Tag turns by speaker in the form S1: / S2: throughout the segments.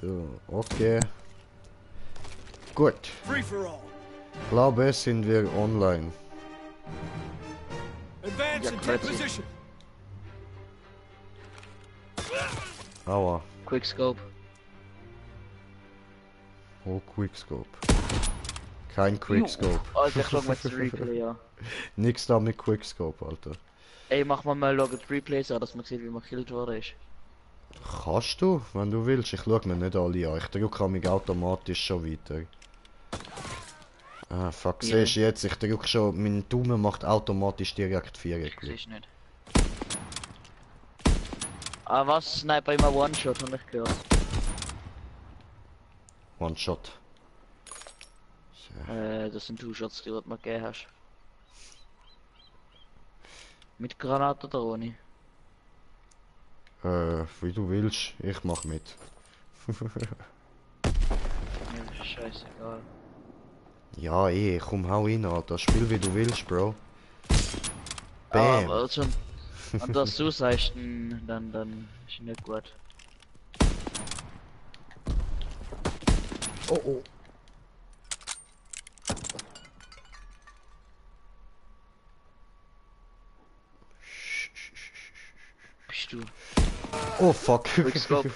S1: So, okay. Gut.
S2: Free for all.
S1: Glaube, sind wir online.
S2: Advance and take position.
S1: Aua.
S3: Quickscope.
S1: Oh, Quickscope. Kein Quickscope.
S3: Alter, ich schau mal das Replay an.
S1: Nix da mit Quickscope, Alter.
S3: Ey, mach mal Logit Replays an, dass man sieht, wie man gekillt worden ist.
S1: Kannst du, wenn du willst. Ich schau mir nicht alle an. Ich drücke mich automatisch schon weiter. Ah, fuck.
S3: Ja.
S1: Siehst du jetzt? Ich drücke schon. Mein Daumen macht automatisch direkt 4 Klick.
S3: Siehst nicht. Ah, was? Sniper immer One-Shot, hab ich gehört.
S1: One-Shot.
S3: Das sind Two-Shots, die du mir gegeben hast. Mit Granate oder ohne?
S1: Wie du willst. Ich mach mit.
S3: Mir ist scheißegal.
S1: Ja, komm, hau rein, Alter. Spiel wie du willst, Bro.
S3: Ah,
S1: Bam.
S3: also, wenn du das so sagst, dann ist nicht gut.
S1: Oh, oh.
S3: Bist du?
S1: Oh, fuck.
S3: Quickscope.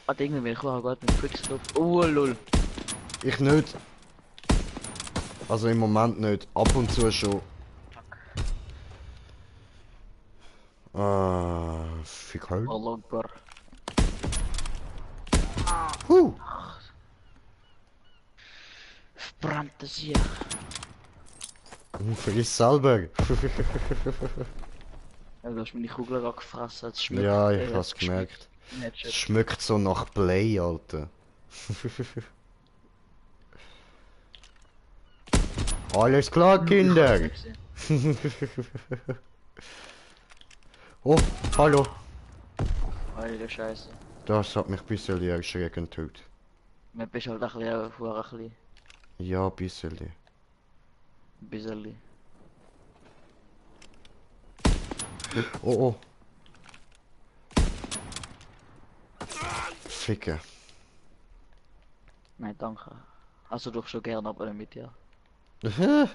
S3: Hat irgendwie ich war gerade mit Quickscope. Oh lol.
S1: Ich nicht. Also im Moment nicht. Ab und zu schon. Fick halt.
S3: Allah Akbar. Verbranntes hier.
S1: Friss selber.
S3: Ja, du hast meine Kugel gerade gefressen, es schmeckt.
S1: Ja, ich hab's gemerkt.
S3: Nicht
S1: Es schmeckt so nach Play, Alter. Alles klar, Kinder. Oh, hallo.
S3: Alter Scheiße.
S1: Das hat mich ein bisschen erschreckend tut.
S3: Man bist halt ein bisschen.
S1: Ja, ein bisschen.
S3: Ein bisschen.
S1: Oh, oh. Ficke.
S3: Nein, danke. Also doch schon gerne, aber nicht mit dir.
S1: Du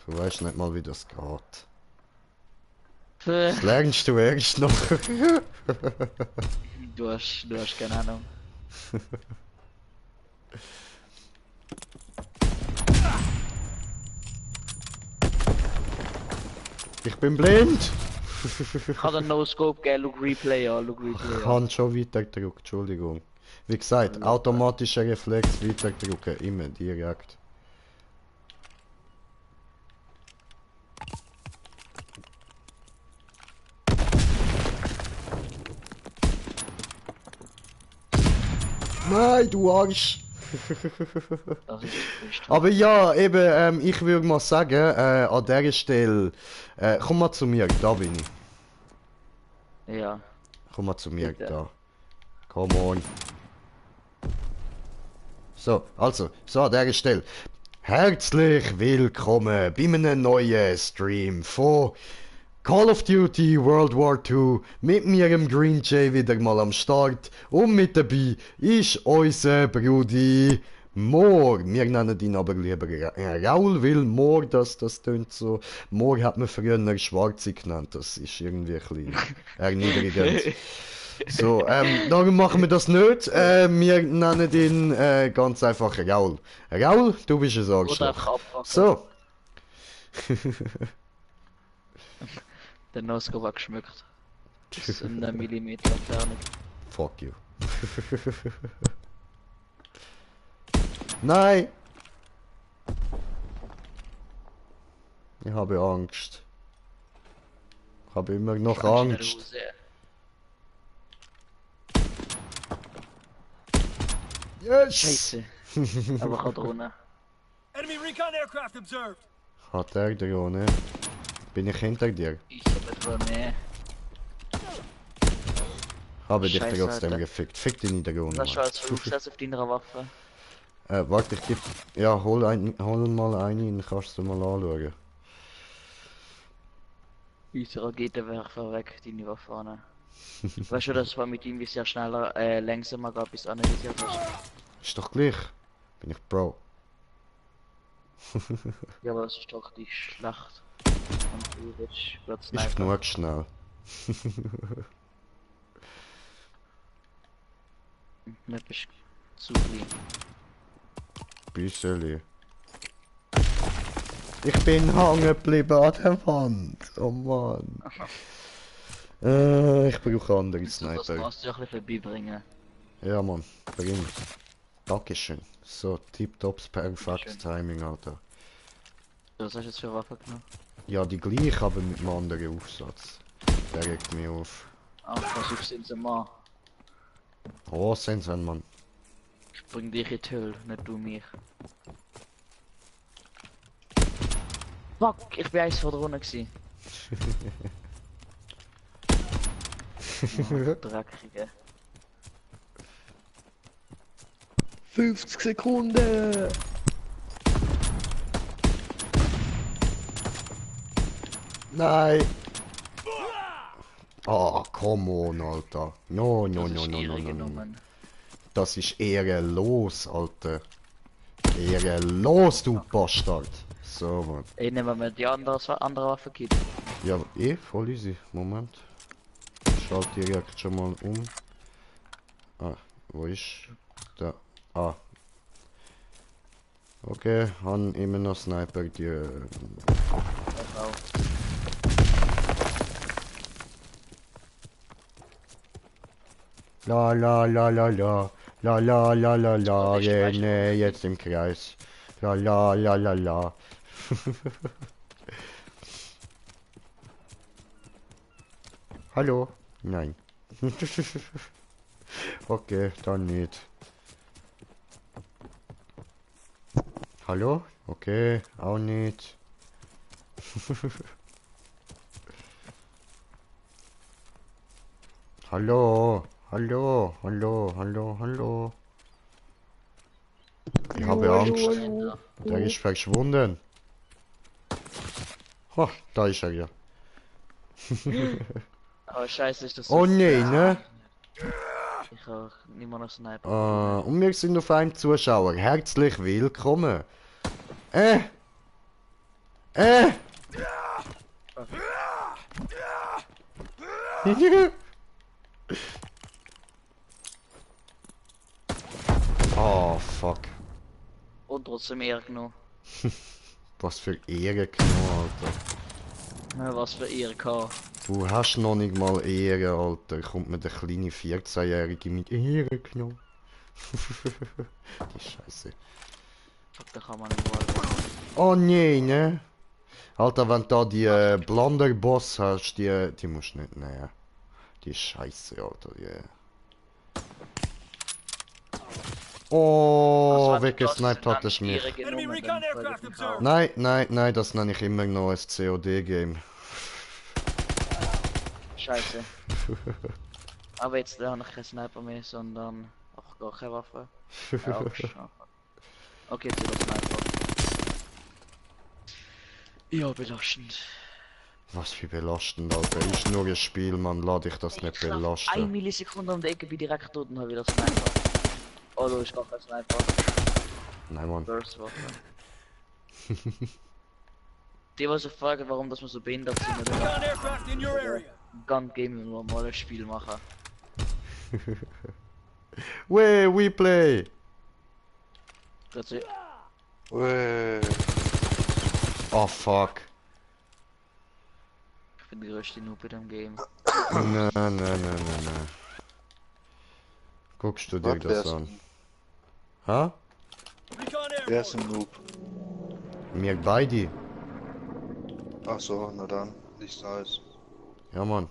S1: weißt nicht mal, wie das geht. Das lernst du erst noch.
S3: Du hast keine Ahnung.
S1: Ich bin blind.
S3: Ich habe einen No-Scope gegeben, look Replay an,
S1: Ich habe schon weiter gedrückt, Entschuldigung. Wie gesagt, automatischer Reflex weiter drücken, immer direkt. Nein, du Arsch!
S3: Das ist richtig.
S1: Aber ja, eben, ich würde mal sagen, an dieser Stelle, komm mal zu mir, da bin ich.
S3: Ja.
S1: Komm mal zu mir,
S3: Bitte.
S1: da. Come on. So, also, so an dieser Stelle. Herzlich willkommen bei einem neuen Stream von Call of Duty World War II mit mir im Green Jay wieder mal am Start und mit dabei ist unser Brudi Moor. Wir nennen ihn aber lieber Raul, weil Moor, das tönt so. Moor hat man früher Schwarze genannt, das ist irgendwie ein bisschen erniedrigend. So, darum machen wir das nicht. Wir nennen ihn ganz einfach Raul. Raul, du bist ein
S3: Oder
S1: Arschloch.
S3: einfach abpacken.
S1: So.
S3: Der No-Scope hat geschmückt. Das ist in einer Millimeter Entfernung.
S1: Fuck you. Nein! Ich habe Angst. Ich habe immer noch
S3: Kannst
S1: Angst.
S3: du nicht
S1: Yes!
S3: Scheiße. Aber ich habe Drohne.
S2: Enemy recon aircraft observed.
S1: Hat er Drohne? Bin ich hinter dir?
S3: Ich habe Drohne.
S1: Habe dich
S3: Scheiße,
S1: trotzdem
S3: Alter.
S1: gefickt. Fick dich in die Drohne.
S3: Das ist schon
S1: Mann.
S3: als Flugplatz auf deiner Waffe.
S1: Warte, ich geb... Ja, hol mal eine und kannst du mal anschauen.
S3: Unser Raketenwerfer weg, deine Waffe an. Weißt du, das war mit ihm wie sehr schneller, langsamer gab, bis analysiert hast.
S1: Ist doch gleich. Bin ich Pro.
S3: Ja, aber das ist doch die Schlacht. Und du wird
S1: Ist
S3: Sniper.
S1: genug schnell.
S3: Nicht bist zu klein.
S1: Büsseli. Ich bin hängen geblieben an der Wand. Oh Mann. Ich brauche andere
S3: Das
S1: Sniper.
S3: kannst du ja ein bisschen vorbeibringen.
S1: Ja, Mann. Bring. Dankeschön. So, tipptops, perfektes
S3: Dankeschön.
S1: Timing, Alter.
S3: Was hast du jetzt für Waffe genommen?
S1: Ja, die gleiche, aber mit einem anderen Aufsatz. Der regt mich auf.
S3: Ah, versuch's ihn zu machen.
S1: Oh, Sensen, Mann.
S3: Ich bring dich in die Hölle, nicht du mich. Fuck, ich bin eins vor der Runde gewesen. Oh, Dreckige.
S1: 50 Sekunden! Nein! Ah, come on, Alter. No, no,
S3: Das
S1: no,
S3: ist
S1: no, no,
S3: ihre
S1: no, no.
S3: genommen.
S1: Das ist ehrenlos, Alter. Ehrenlos, du Bastard. So, Mann.
S3: Ich nehme mir die andere Waffe gibt.
S1: Ja, voll easy. Moment. Schalt direkt schon mal um. Ah, wo ist der? Ah. Okay, han immer noch Sniper, die... La la la la la. La la la la la. Nee, jetzt im Kreis. La la la la la. Hallo? Nein. Okay, dann nicht. Hallo? Okay, auch nicht. Hallo? Hallo? Hallo? Hallo? Hallo? Ich habe Angst. Der ist verschwunden. Ha, da ist er ja.
S3: Oh scheiße, ist das so.
S1: Oh nee, ne?
S3: Ich habe nicht mehr noch Sniper.
S1: Und wir sind auf einem Zuschauer. Herzlich willkommen. Äh! Oh, fuck.
S3: Und trotzdem eher genommen.
S1: Was für Ehre genommen, Alter.
S3: Ja, was für Ehre gehabt.
S1: Du hast noch nicht mal Ehre, Alter. Kommt mir der kleine 14-Jährige mit Ehre genommen. Die Scheiße.
S3: Fuck, da kann man nicht wollen.
S1: Oh nee, ne? Alter, wenn du da die Blunder-Boss hast, die musst du nicht nehmen. Die ist scheiße, Alter, die... Oh, weggesniped hat es mich.
S2: Enemy recon aircraft observed.
S1: Nein, nein, nein, das nenne ich immer noch ein COD-Game.
S3: Scheiße. Aber jetzt habe ich keinen Sniper mehr, sondern auch gar keine Waffe. Ja, auch schon. Okay, jetzt wieder Sniper. Ja, belastend.
S1: Was für belastend, Alter. Ist nur ein Spiel, man. Lass dich das nicht
S3: Eine
S1: belasten.
S3: Millisekunde um die Ecke, bin direkt tot und habe wieder Sniper. Oh, du ist gar kein Sniper.
S1: Nein, Mann.
S3: Burst-Waffe. Die, was sich fragen, warum das wir so behindert sind, oder
S2: Recon aircraft in your area.
S3: Gun Game, wenn wir mal ein Spiel machen.
S1: We play!
S3: Das ist
S1: Oh, fuck.
S3: ich bin der größte Noob in dem Game.
S1: Nein. Guckst du dir das an? Ha?
S2: Recon
S4: Wer ist
S2: airborne.
S4: ein Noob?
S1: Wir beide?
S4: Ach so, na dann. Nicht nice.
S1: Ja, Mann.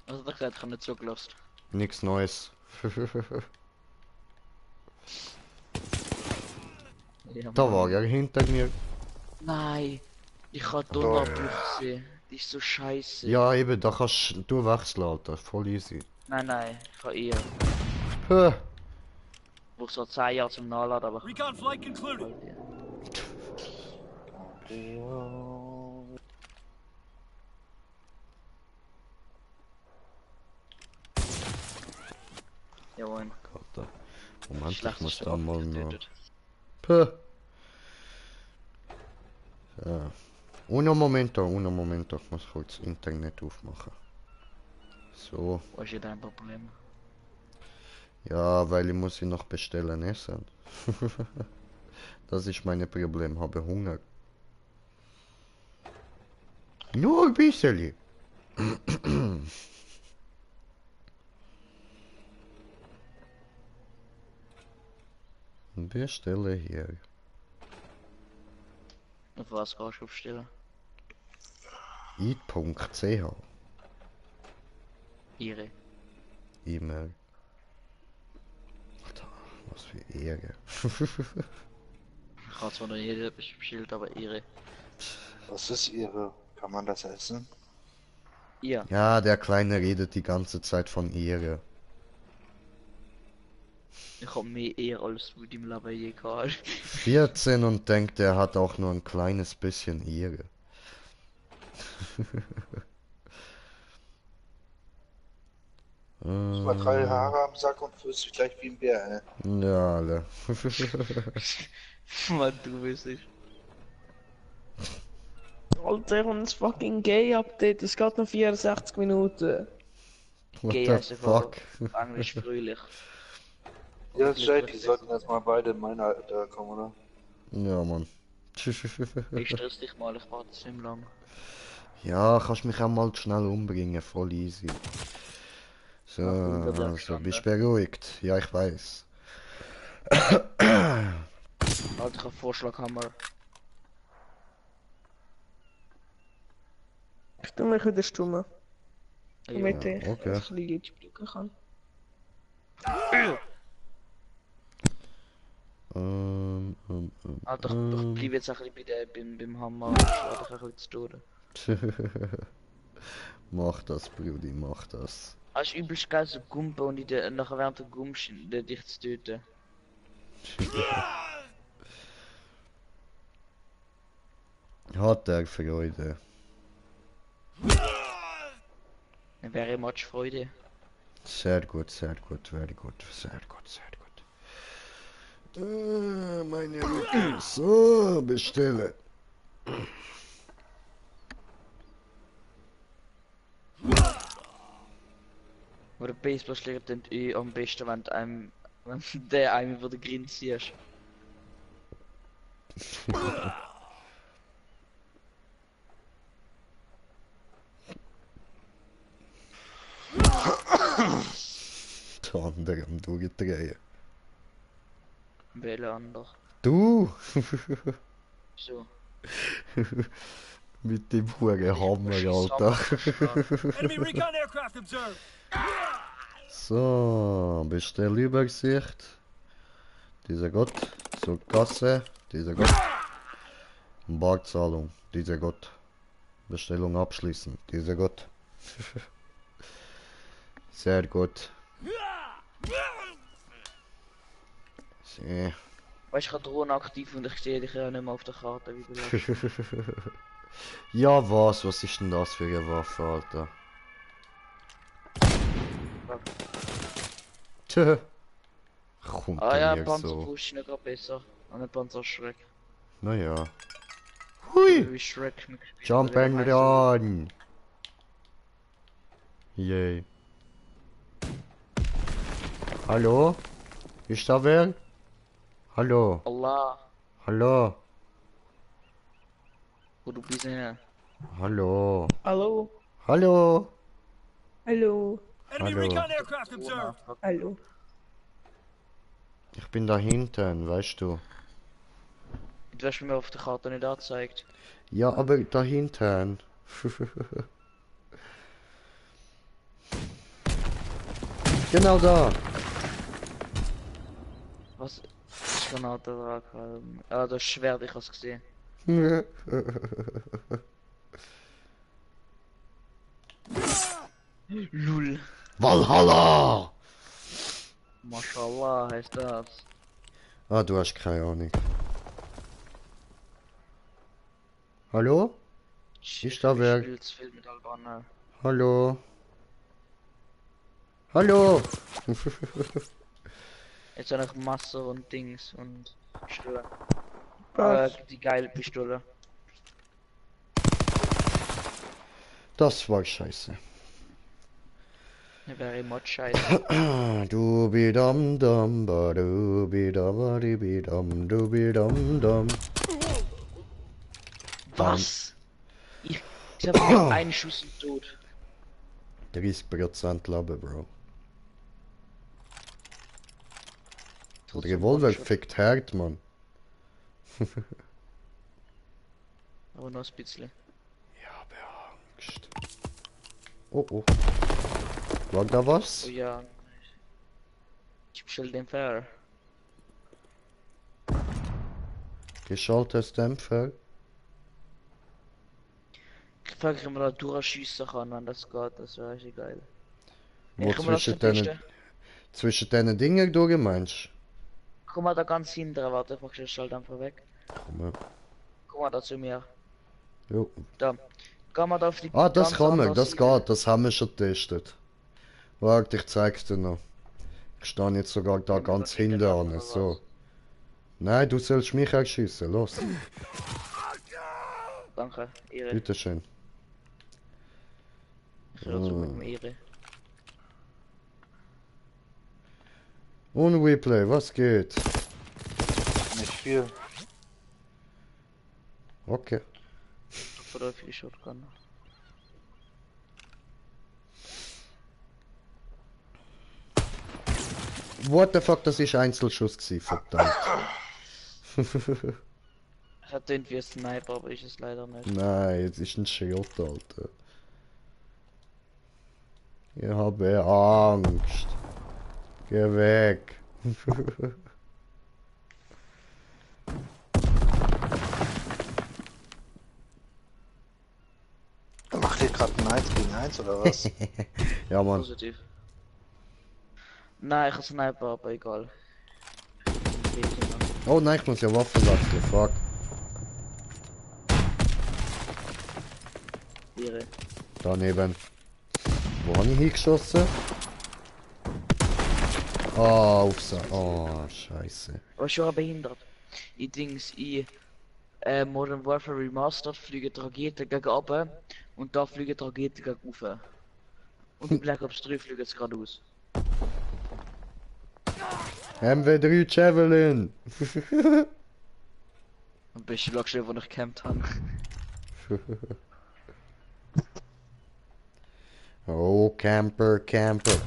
S3: Also, da hat ich nicht zugelassen.
S1: Nix Neues.
S3: Ja,
S1: Da
S3: Mann.
S1: war er hinter mir.
S3: Nein, ich kann
S4: Oh.
S3: Donnerbruch sehen. Die ist so scheiße.
S1: Ja, eben, da kannst du wechseln, Alter. Voll easy.
S3: Nein, ich kann eher.
S1: Huh.
S3: Ich brauche so 10 Jahre zum Nachladen, aber.
S2: Recon flight concluded.
S3: Jawohl.
S1: Gott, Moment, ich muss
S3: Schlechteste
S1: da
S3: Waffe
S1: mal noch...
S3: getötet.
S1: Puh. So. Uno momento, ich muss kurz Internet aufmachen. So,
S3: Wo ist hier dein Problem?
S1: ja, weil ich muss ihn noch bestellen essen. Das ist mein Problem, habe Hunger. Nur ein bisschen. Bestelle hier.
S3: Auf was gehst du aufstellen?
S1: Eat.ch
S3: Ihre.
S1: E-Mail. Alter, was für Ehre.
S3: Ich habe zwar noch jeder bestellt, aber ihre.
S4: Was ist Ihre? Kann man das essen?
S3: Ihr.
S1: Ja, der Kleine redet die ganze Zeit von Ehre.
S3: Ich habe mehr eher als du im Leben je gehabt.
S1: 14 und denkt, er hat auch nur ein kleines bisschen Ehre.
S4: Muss mal 3 Haare am Sack und fühlst dich gleich wie ein Bär, ey.
S1: Ja, alle.
S3: Mann, du bist es.
S5: Alter, und das fucking Gay-Update, das geht noch 64 Minuten.
S1: What
S3: Geh
S1: the
S3: heißt einfach
S1: fuck?
S3: auf Englisch fröhlich.
S4: Ja, Jay, die sollten jetzt mal beide in mein Alter kommen, oder?
S1: Ja, Mann.
S3: Ich stress dich mal, ich warte nicht lang.
S1: Ja, kannst mich auch mal schnell umbringen, voll easy. So,
S3: Ja, cool, das hab ich
S1: also,
S3: verstanden.
S1: bist beruhigt. Ja, ich weiß.
S3: Alter, ich hab einen Vorschlaghammer.
S5: Ich tu mich wieder stumm, damit
S3: Ja.
S5: ich
S1: okay.
S5: ein bisschen Lied spielen kann.
S3: Alter, doch bleib jetzt ein bisschen beim Hammer und schlag dich ein bisschen zu Tode.
S1: Mach das, Brudi, mach das.
S3: Es ist übelst geil, so Gumpen und nachher während der Gummsch dich zu töten.
S1: Hat er Freude.
S3: Dann wäre immer die Freude.
S1: Sehr gut, sehr gut, very gut, sehr gut, sehr gut. Meine Rücken. So, bestelle.
S3: Aber der Baseballschläger tönt am besten, wenn der einem über den Grind ziehst.
S1: Der andere am Durchdrehen.
S3: Welcher andere?
S1: Du!
S3: So.
S1: Mit dem Hammer, Alter.
S2: Enemy recon aircraft observed.
S1: So, Bestellübersicht. Dieser Gott. Zur Kasse. Dieser Gott. Barzahlung. Dieser Gott. Bestellung abschließen. Dieser Gott. Sehr gut. So.
S3: Weißt du, ich habe Drohnen aktiv und ich sehe dich ja nicht mehr auf der Karte, wie du läufst.
S1: Ja, was? Was ist denn das für eine Waffe, Alter? Tja. Kommt
S3: Ah ja,
S1: mir so.
S3: Panzerpush ist nicht gerade besser. Und ein Panzerschreck.
S1: Naja. Hui!
S3: Wie Shrek mit
S1: Jump and run! Yay. Hallo? Ist da wer? Hallo?
S3: Allah,
S1: Hallo?
S3: wo du bist her.
S1: Hallo?
S5: Hallo?
S1: Hallo?
S5: Hallo?
S2: Enemy
S1: Hallo.
S2: recon aircraft observed.
S5: Hallo?
S1: Ich bin da hinten, weißt du?
S3: Du hast mir auf der Karte nicht angezeigt.
S1: Ja, aber da hinten. Genau da.
S3: Was? Ich kann halt da haben. Ah, das Schwert, ich hab's gesehen. Lul.
S1: Valhalla!
S3: Mashallah heißt das.
S1: Ah, du hast keine Ahnung. Hallo? Ist da wer?
S3: Ich spiel zu viel mit Albaner.
S1: Hallo? Hallo?
S3: Jetzt auch noch Masse und Dings und Pistole.
S5: Was?
S3: Die geile Pistole.
S1: Das war scheiße.
S3: Ne, wäre Mod scheiße.
S1: Du bi dum dum ba du bi dum di bi dum du bi dum dum.
S3: Was? Ich hab nur einen Schuss und tot.
S1: 30% Leben, Bro. Der
S3: Trotzdem
S1: Revolver
S3: One-Shot.
S1: fickt hart, Mann.
S3: Aber nur ein bisschen.
S1: Ich habe Angst. Oh oh. War da was?
S3: Oh ja. Ich bestell den Fair.
S1: Geschaltetes Dämpfer.
S3: Ich frage, ob man da durchschiessen kann, wenn das geht. Das wäre echt geil.
S1: Wo
S3: Komm mal auf
S1: zwischen
S3: der
S1: diesen
S3: Piste.
S1: zwischen diesen Dingen durch meinst
S3: Komm mal da ganz hinten, warte, ich mach den Schalldämpfer weg.
S1: Komm mal.
S3: Komm mal da zu mir.
S1: Jo.
S3: Da. Geh mal da auf die
S1: Ah, das
S3: ganz
S1: kann man,
S3: andere
S1: das
S3: Seite.
S1: geht, das haben wir schon getestet. Warte, ich zeig's dir noch. Ich stehe jetzt sogar da
S3: Ja,
S1: ganz
S3: das geht
S1: hinten
S3: ja
S1: an,
S3: oder
S1: so.
S3: was?
S1: Nein, du sollst mich auch schiessen, los.
S3: Danke, Ehre.
S1: Bitteschön.
S3: Ich höre so mit dem Ehre.
S1: Und Replay, was geht?
S4: Nicht viel.
S1: Okay.
S3: Oder viel Shotgun.
S1: What the fuck, das ist Einzelschuss gewesen, verdammt.
S3: Es hat irgendwie ein Sniper, aber ist es leider nicht.
S1: Nein, jetzt ist ein Schild, Alter. Ich habe Angst. Geh weg.
S4: Macht ihr gerade ein 1 gegen 1 oder was?
S1: Ja, Mann.
S3: Positiv. Nein, ich habe Sniper, aber egal.
S1: Oh nein, ich muss ja Waffen wechseln, fuck.
S3: Ehre.
S1: Daneben. Wo habe ich hingeschossen? Ah, aufs... Oh, scheiße.
S3: Was schon behindert. Ich Dings, Modern Warfare Remastered fliegen die Raketen gegen runter und da fliegen die Raketen gegen rauf. Und die Black Ops 3 fliegen jetzt geradeaus.
S1: MW3 Javelin.
S3: Und bist du lagst wo ich gecampt habe.
S1: Oh, Camper, Camper.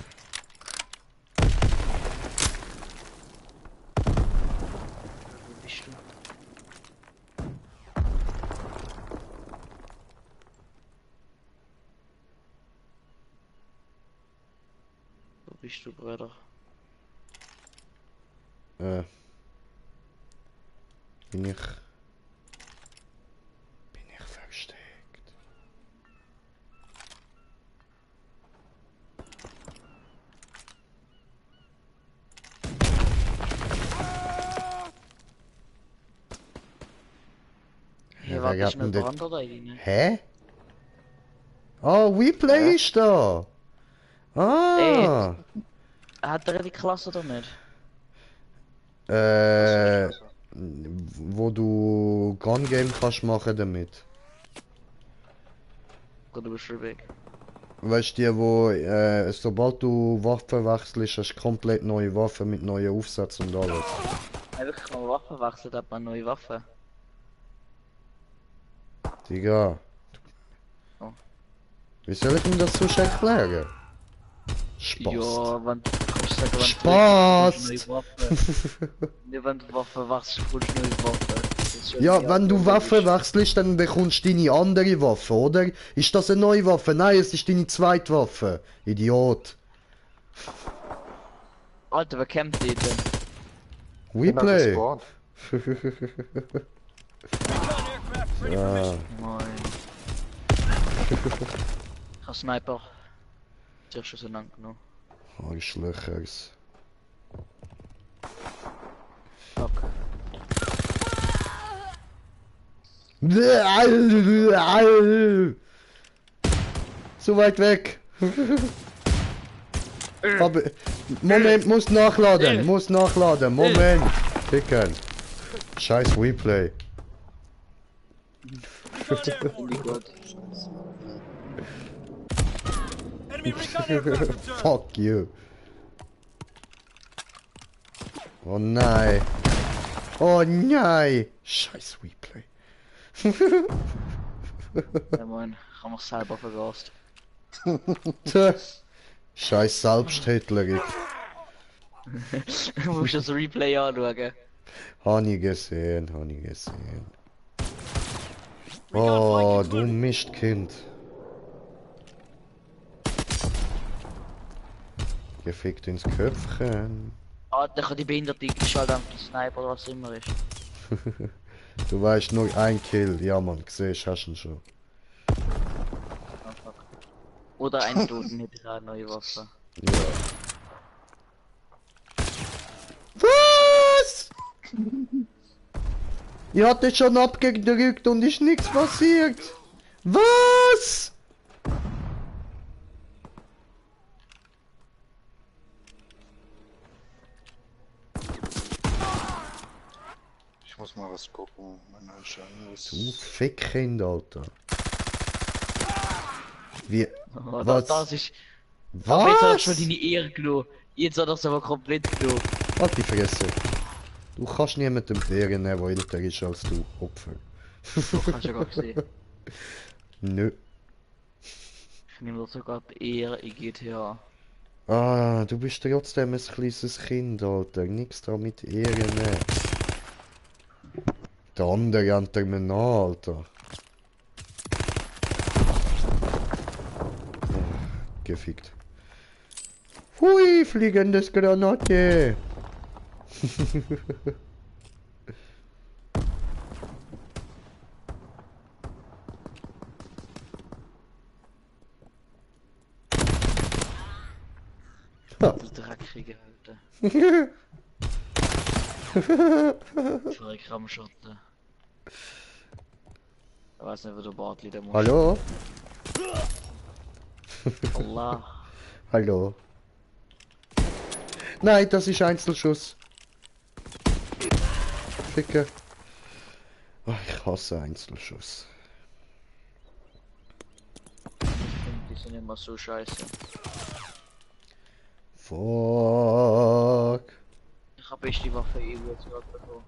S3: Wo bist du? Wo bist du, Bruder?
S1: Bin ich versteckt?
S3: Hey,
S1: wer
S3: warte,
S1: hat
S3: ist noch
S1: denn das-
S3: jemand da rein?
S1: Hä? Oh, Replay ist da. Ah.
S3: Hat er die Klasse oder nicht?
S1: Wo du Gun Game kannst machen damit.
S3: Oder du bist schon weg?
S1: Weißt du, wo sobald du Waffen wechselst, hast du komplett neue Waffen mit neuen Aufsätzen und alles.
S3: Einfach kann man Waffen wechseln, hat man neue Waffen.
S1: Digga.
S3: Oh.
S1: Wie soll ich ihm das sonst erklären? Spaß.
S3: Ja, wenn du kannst sagen, wenn
S1: Spaß!
S3: du neue Waffen. Ne, wenn du Waffen wechselst, kommst du neue Waffen. Das ist
S1: Ja,
S3: die
S1: wenn du
S3: andere
S1: Waffen
S3: logisch.
S1: wechselst, dann bekommst du deine andere Waffe, oder? Ist das eine neue Waffe? Nein, es ist deine zweite Waffe. Idiot.
S3: Alter, wer campt die denn?
S1: Replay.
S4: Gespawnt.
S2: Recon aircraft ready for
S1: Ja.
S2: mission.
S3: Moin. Ich hab Sniper. Ich hab schon so lang genug.
S1: Arschlöchers.
S3: Fuck.
S1: So weit weg. Aber, Moment, muss nachladen, Moment. Ficken. Scheiß Replay.
S2: Recon airborne. Enemy recon aircraft observed.
S1: Fuck you. Oh nein. Oh nein. Scheiß Replay.
S3: Ja moin, ich hab mich selber vergast.
S1: Tja. Scheiß Selbsthitlerin.
S3: Du musst das Replay anschauen.
S1: Hab ich gesehen. Oh, du Mistkind. Gefickt ins Köpfchen.
S3: Ah, der kann die Behinderte geschaltet am Sniper oder was immer ist.
S1: Du weißt nur ein Kill. Ja man, siehst, hast du ihn schon.
S3: Oh, fuck. Oder einen Toten hätte ich auch eine neue Waffe.
S1: Ja. Was? Ihr hattet schon abgedrückt und ist nichts passiert. Was?
S4: Ich muss mal was gucken. Meine Einstellung ist.
S1: Du Fickkind, Alter. Wie?
S3: Oh,
S1: Was?
S3: das ist... Aber jetzt hat er schon
S1: Was?
S3: deine Ehre genommen. Jetzt hat er es aber komplett genommen.
S1: Halt die Fresse. Du kannst niemandem die Ehre nehmen, der älter ist als du, Opfer.
S3: Das hast du ja gar gesehen.
S1: Nö.
S3: Ich nehme doch sogar die Ehre in GTA.
S1: Ah, du bist trotzdem ein kleines Kind, Alter. Nix da mit Ehre nehmen. Der andere rennt er mir nach, Alter. Oh, gefickt. Hui, fliegendes Granate.
S3: Das dreckige Alter. Verreck Ramschotte. Ich weiß nicht, wo der Bartli der muss.
S1: Hallo?
S3: Allah.
S1: Hallo? Nein, das ist Einzelschuss. Ficke. Oh, ich hasse Einzelschuss.
S3: Die sind immer so scheiße.
S1: Fuck.
S3: Ich hab echt die Waffe jetzt gerade bekommen.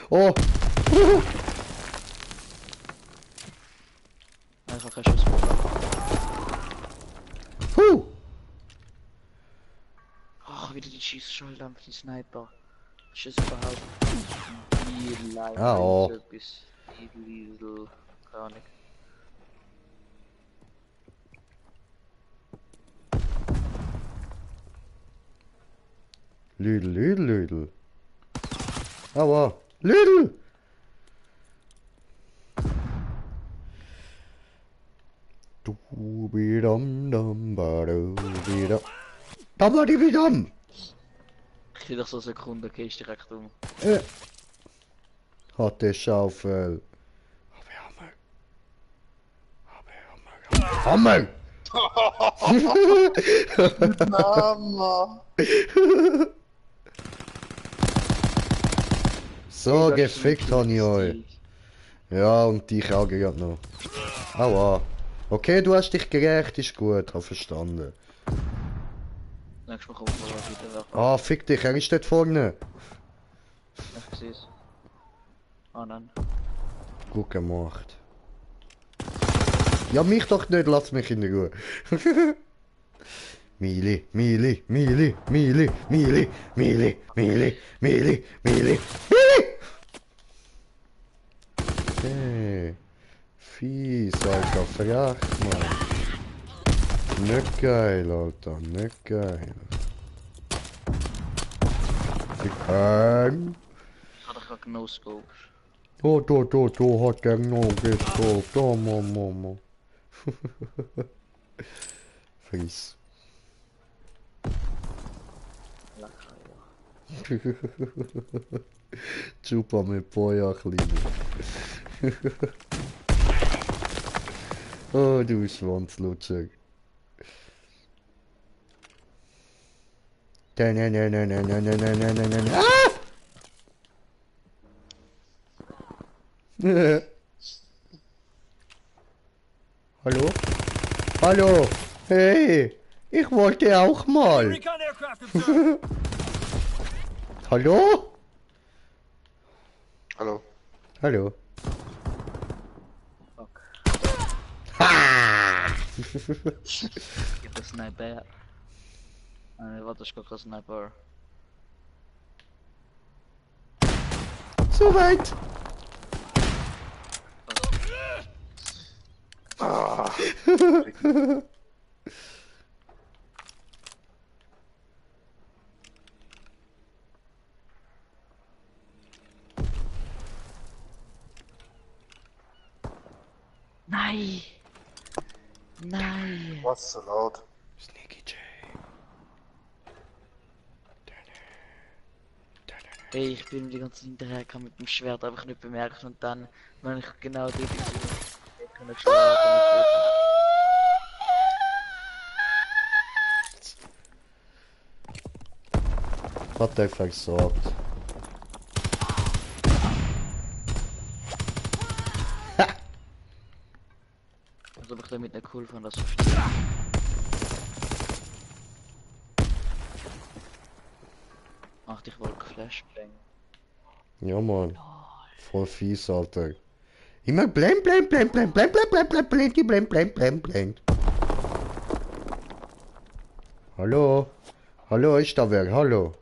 S1: Oh!
S3: Einfach kein Schuss bekommen.
S1: Huh!
S3: Ach, wieder die Schießschalter für die Sniper. Ist das überhaupt die Leute?
S1: Ah, oh.
S3: Bis die keine Ahnung.
S1: Lüdel, Lüdel, Lüdel. Aua. Lüdel! Du bidam dam badu bidam. Dam.
S3: Ich sehe doch so Sekunden, okay, ist direkt um.
S1: Hatte Schaufel. Hammer!
S4: Mama!
S1: So, gefickt habe ich euch. Ja, und dich auch gerade noch. Aua. Okay, du hast dich gerecht, ist gut, hab verstanden.
S3: Nächstes Mal kommt man wieder weg.
S1: Ah, fick dich, er ist dort vorne.
S3: Ich seh's. Ah nein.
S1: Gut gemacht. Ja, mich doch nicht, lass mich in Ruhe. Mili. Okay. Fies, Alter, frech, Mann. Nicht geil, Alter, nicht geil.
S3: Ich hatte gerade No-Scope.
S1: Da hat der noch geschaut. Da, Mama. Fies.
S3: Lecker, ja.
S1: Chupa mit Boja, Kleine. Oh, du Schwanzlutscher. Ah! Hallo? Hallo? Hey, ich wollte auch mal.
S2: Recon aircraft observed.
S1: Hallo?
S4: Hallo.
S1: Hallo.
S3: Fuck.
S1: Ha!
S3: Get the sniper. Wat is ook een sniper?
S1: Zu weit.
S4: Ah,
S3: Nein! Nein!
S4: was so laut.
S1: Sneaky J.
S3: Hey, ich bin die ganze Zeit hinterher, kann mit dem Schwert einfach nicht bemerken und dann, wenn ich genau dort bin, ich kann nicht schlagen.
S1: Hat er versorgt.
S3: Also ob ich damit nicht cool fand, dass du stirbst. Ach, ich wollte Flashbang.
S1: Ja, Mann. Voll fies, Alter. Immer blend, blend, blend, blend, blend, blend, blend, blend, blend, blend, blend, blend, blend. Hallo? Hallo, ist da wer? Hallo?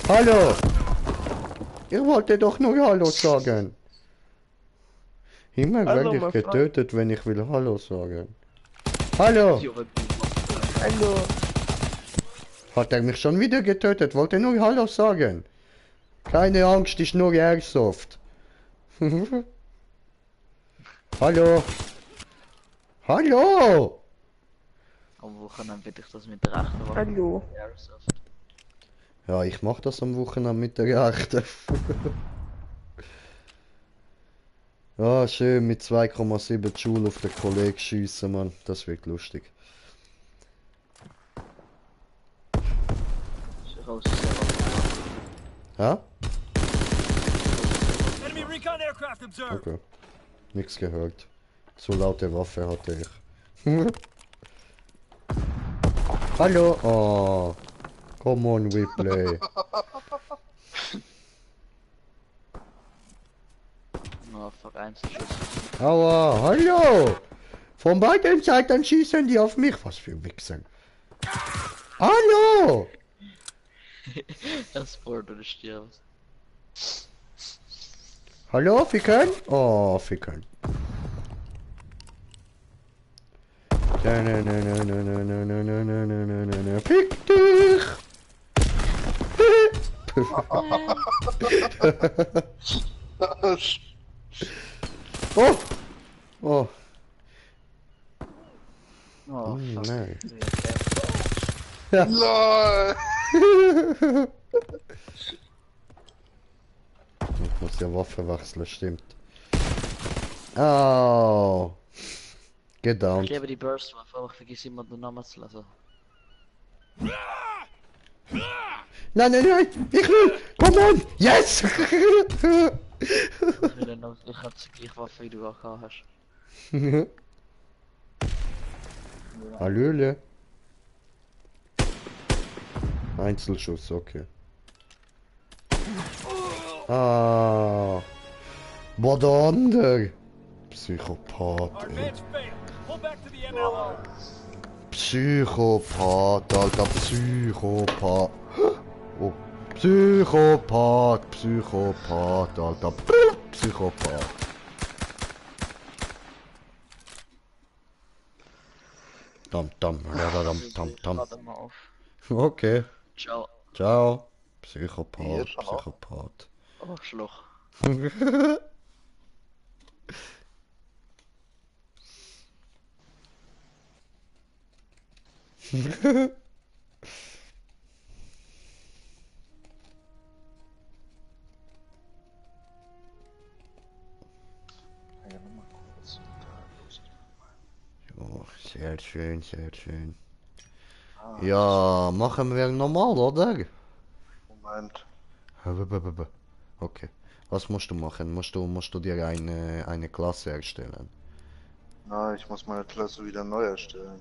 S1: Hallo? Ich wollte doch nur Hallo sagen. Immer
S5: Hallo,
S1: werde ich
S5: mein
S1: getötet, wenn ich will Hallo sagen. Hallo?
S5: Hallo.
S1: Hat er mich schon wieder getötet? Wollte nur Hallo sagen. Keine Angst, ist nur Airsoft. Hallo? Hallo?
S3: Am Wochenende will ich das mit der rechten Waffe.
S5: Hallo.
S3: Airsoft.
S1: Ja, ich mach das am Wochenende mit der Rechten. Ja, schön mit 2,7 Joule auf den Kollegen schiessen, Mann. Das wird lustig.
S3: Ich raus ist ja
S1: Ja?
S2: Enemy recon aircraft observed.
S1: Okay. Nichts gehört. So laute Waffe hatte ich. Hallo? Oh. Come on, we play.
S3: nur Vereinsschuss.
S1: Aua, hallo! Von beiden Seiten schießen die auf mich. Was für Wichser. Hallo!
S3: Das Sport oder stirbst.
S1: Hallo, Ficken? Oh, Ficken. Fick dich! Oh! Oh,
S3: Oh, fuck.
S1: nein.
S4: LOL!
S1: Ich muss ja Waffe wechseln, stimmt. Au!
S3: Ich
S1: Gedownt.
S3: liebe die Burstwaffe, aber ich vergesse immer den Namen zu lassen.
S1: Nein, nein, nein! Ich will! Come on! Yes!
S3: Ich will noch, ich hab die gleiche Waffe wie du auch gehabt hast.
S1: Hallöle. Einzelschuss, okay. Ah. Boah, der andere. Psychopath,
S2: Our
S1: ey.
S2: advance failed. Pull back to the MLR.
S1: Psychopath, Alter, Psychopath. Oh. Psychopath, Psychopath, Alter. Psychopath. Dam, dam, dam, dam, dam.
S3: Warte mal auf.
S1: Okay.
S3: Ciao.
S1: Ciao.
S4: Hier
S1: Psychopath,
S4: schon auch.
S1: Psychopath.
S3: Arschloch.
S4: Ja, nochmal kurz.
S1: Oh, sehr schön, sehr schön. Ja, machen wir normal, oder?
S4: Moment.
S1: Okay. Was musst du machen? Musst du dir eine Klasse erstellen?
S4: Na, ich muss meine Klasse wieder neu erstellen.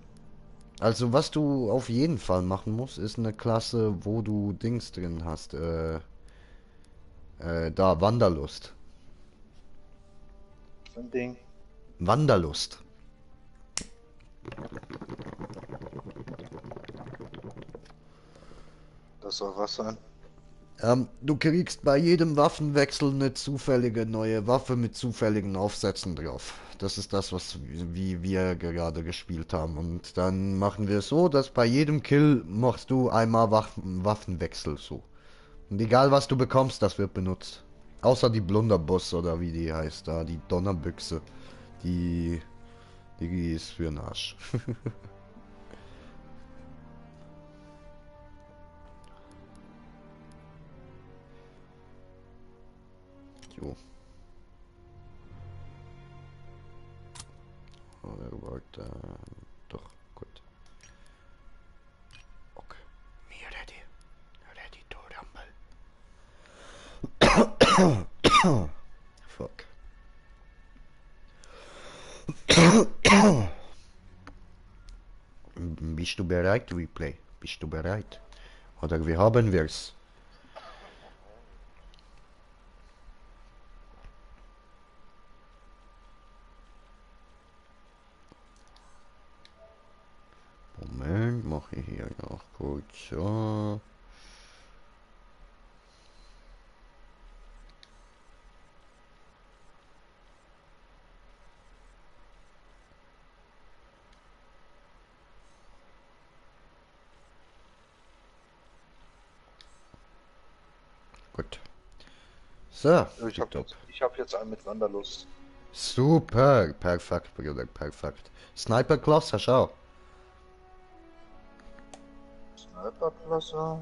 S1: Also was du auf jeden Fall machen musst, ist eine Klasse, wo du Dings drin hast. Da, Wanderlust.
S4: So ein Ding.
S1: Wanderlust.
S4: Das soll was sein?
S1: Du kriegst bei jedem Waffenwechsel eine zufällige neue Waffe mit zufälligen Aufsätzen drauf. Das ist das, wie wir gerade gespielt haben. Und dann machen wir es so, dass bei jedem Kill machst du einmal Waffenwechsel so. Und egal was du bekommst, das wird benutzt. Außer die Blunderbuss oder wie die heißt da, die Donnerbüchse. Die ist für den Arsch. Jo. Oder wollte... Doch, gut. Okay. Me ready. Ready to rumble. Fuck. Bist du bereit, Replay? Bist du bereit? Oder wie haben wir's? Moment, mache ich hier noch kurz so. Gut. So, tipptopp.
S4: Ich hab jetzt einen mit Wanderlust.
S1: Super, perfekt, Bruder, perfekt. Sniper-Klasse hast du auch.
S4: Sniperklasse.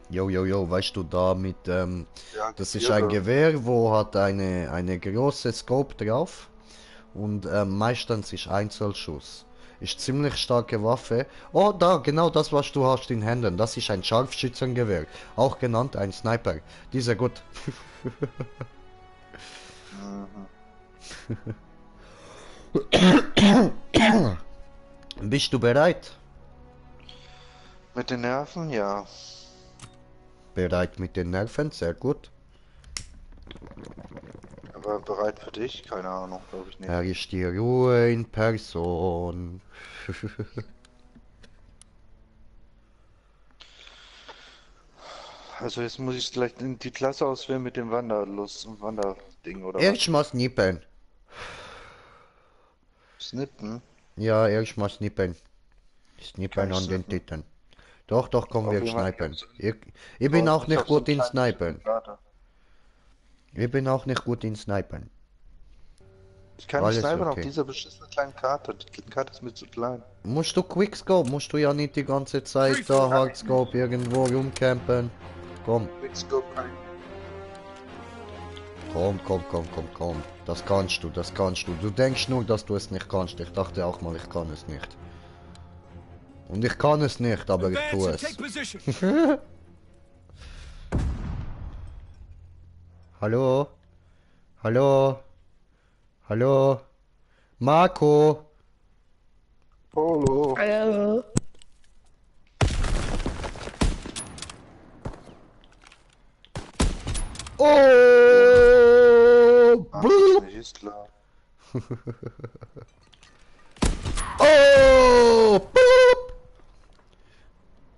S1: Jo, weißt du, da mit,
S4: Ja,
S1: das ist ein
S4: Gewehr.
S1: Gewehr, wo hat eine große Scope drauf und meistens ist Einzelschuss. Ist ziemlich starke Waffe. Oh, da, genau das, was du hast in Händen. Das ist ein Scharfschützengewehr. Auch genannt ein Sniper. Dieser gut. Bist du bereit?
S4: Mit den Nerven, ja.
S1: Bereit mit den Nerven, sehr gut.
S4: Aber bereit für dich? Keine Ahnung, glaube ich nicht.
S1: Er ist die Ruhe in Person.
S4: Also jetzt muss ich gleich die Klasse auswählen mit dem Wanderlust und Wanderding oder
S1: Erstmal snippen.
S4: was? Snippen?
S1: Ja, erstmal snippen.
S4: Kann
S1: Snippen
S4: ich
S1: an den
S4: snippen?
S1: Titeln. Doch, komm,
S4: Auf
S1: wir
S4: jeden Fall,
S1: snipen. Ich bin auch
S4: ich
S1: nicht
S4: hab so
S1: gut in
S4: einen kleinen
S1: Snipen.
S4: Kater.
S1: Ich bin auch nicht gut in Snipen.
S4: Ich kann nicht
S1: Alles
S4: snipern auf
S1: okay.
S4: dieser beschissenen kleinen Karte. Die Karte ist mir zu klein.
S1: Musst du Quickscope, musst du ja nicht die ganze Zeit da Hardscope irgendwo rumcampen. Komm,
S4: Quickscope kann ich.
S1: komm. Das kannst du. Du denkst nur, dass du es nicht kannst. Ich dachte auch mal, ich kann es nicht. Und ich kann es nicht, aber ich
S2: Advance
S1: tue
S2: and
S1: es.
S2: take position.
S1: Hallo? Hallo? Marco?
S4: Polo.
S5: Hallo.
S1: Oh!
S4: Ach,
S1: Blub.
S4: nicht, ist klar.
S1: Oh! Blub.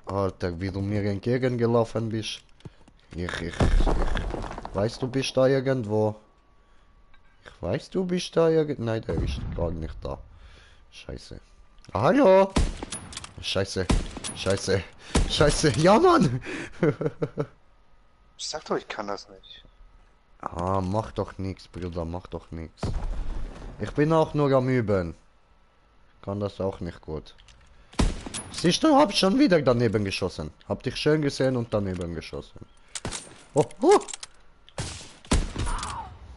S1: Alter, wie du mir entgegengelaufen bist. Ich weiß, du bist da irgendwo. Ich weiß, du bist da irgendwo. Nein, der ist gar nicht da. Scheiße. Hallo? Scheiße. Ja, Mann!
S4: Ich sag doch, ich kann das nicht.
S1: Ah, mach doch nichts, Bruder, mach doch nichts. Ich bin auch nur am Üben. Kann das auch nicht gut. Siehst du, hab schon wieder daneben geschossen. Hab dich schön gesehen und daneben geschossen. Oh, oh.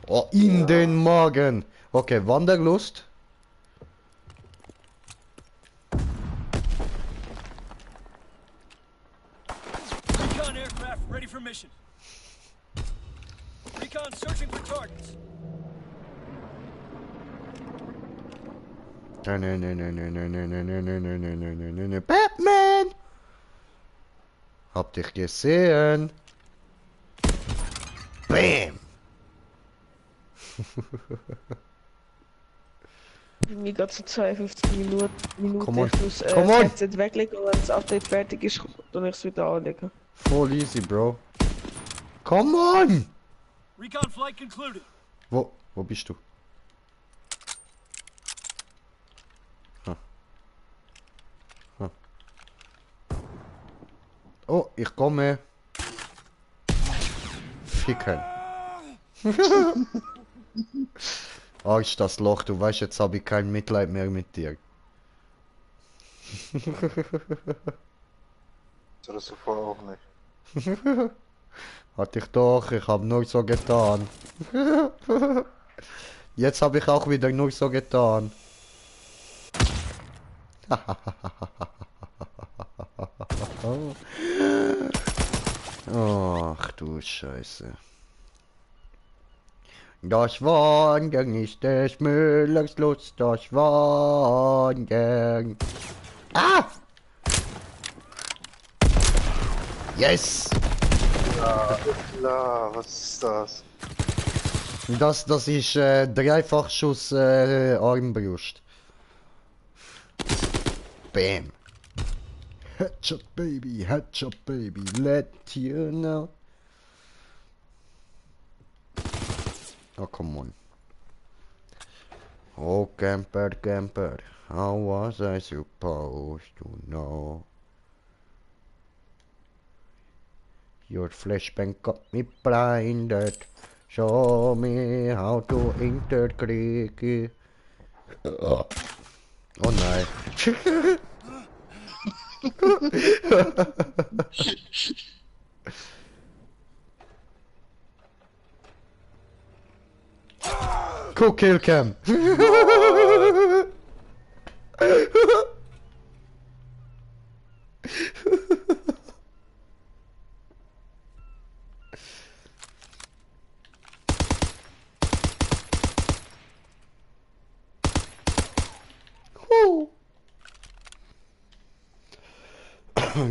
S1: Oh, in den Magen. Okay, Wanderlust.
S2: aircraft ready for mission. Recon searching for targets.
S1: Batman! Hab dich gesehen. Bam!
S5: Mir geht so 52 Minuten.
S1: Come on.
S5: Ich muss
S1: Come on.
S5: das Headset weglegen und wenn das Update fertig ist, dann ich es wieder anlegen.
S1: Voll easy, Bro. Come on!
S2: Recon flight concluded.
S1: Wo bist du? Oh, ich komme. Ficken. Arsch, das Loch, du weißt, jetzt habe ich kein Mitleid mehr mit dir.
S4: So das sofort auch nicht.
S1: Hatte ich doch, ich habe nur so getan. Jetzt habe ich auch wieder nur so getan. Ach du Scheiße. Das Wandern ist des Müllers Lust, das Wandern. Ah! Yes!
S4: Klar, was ist das?
S1: Das ist Dreifachschuss Armbrust. Bam! Headshot baby, let you know. Oh, come on. Oh, camper, how was I supposed to know? Your flashbang got me blinded. Show me how to enter creaky. Oh nein. Cool kill cam.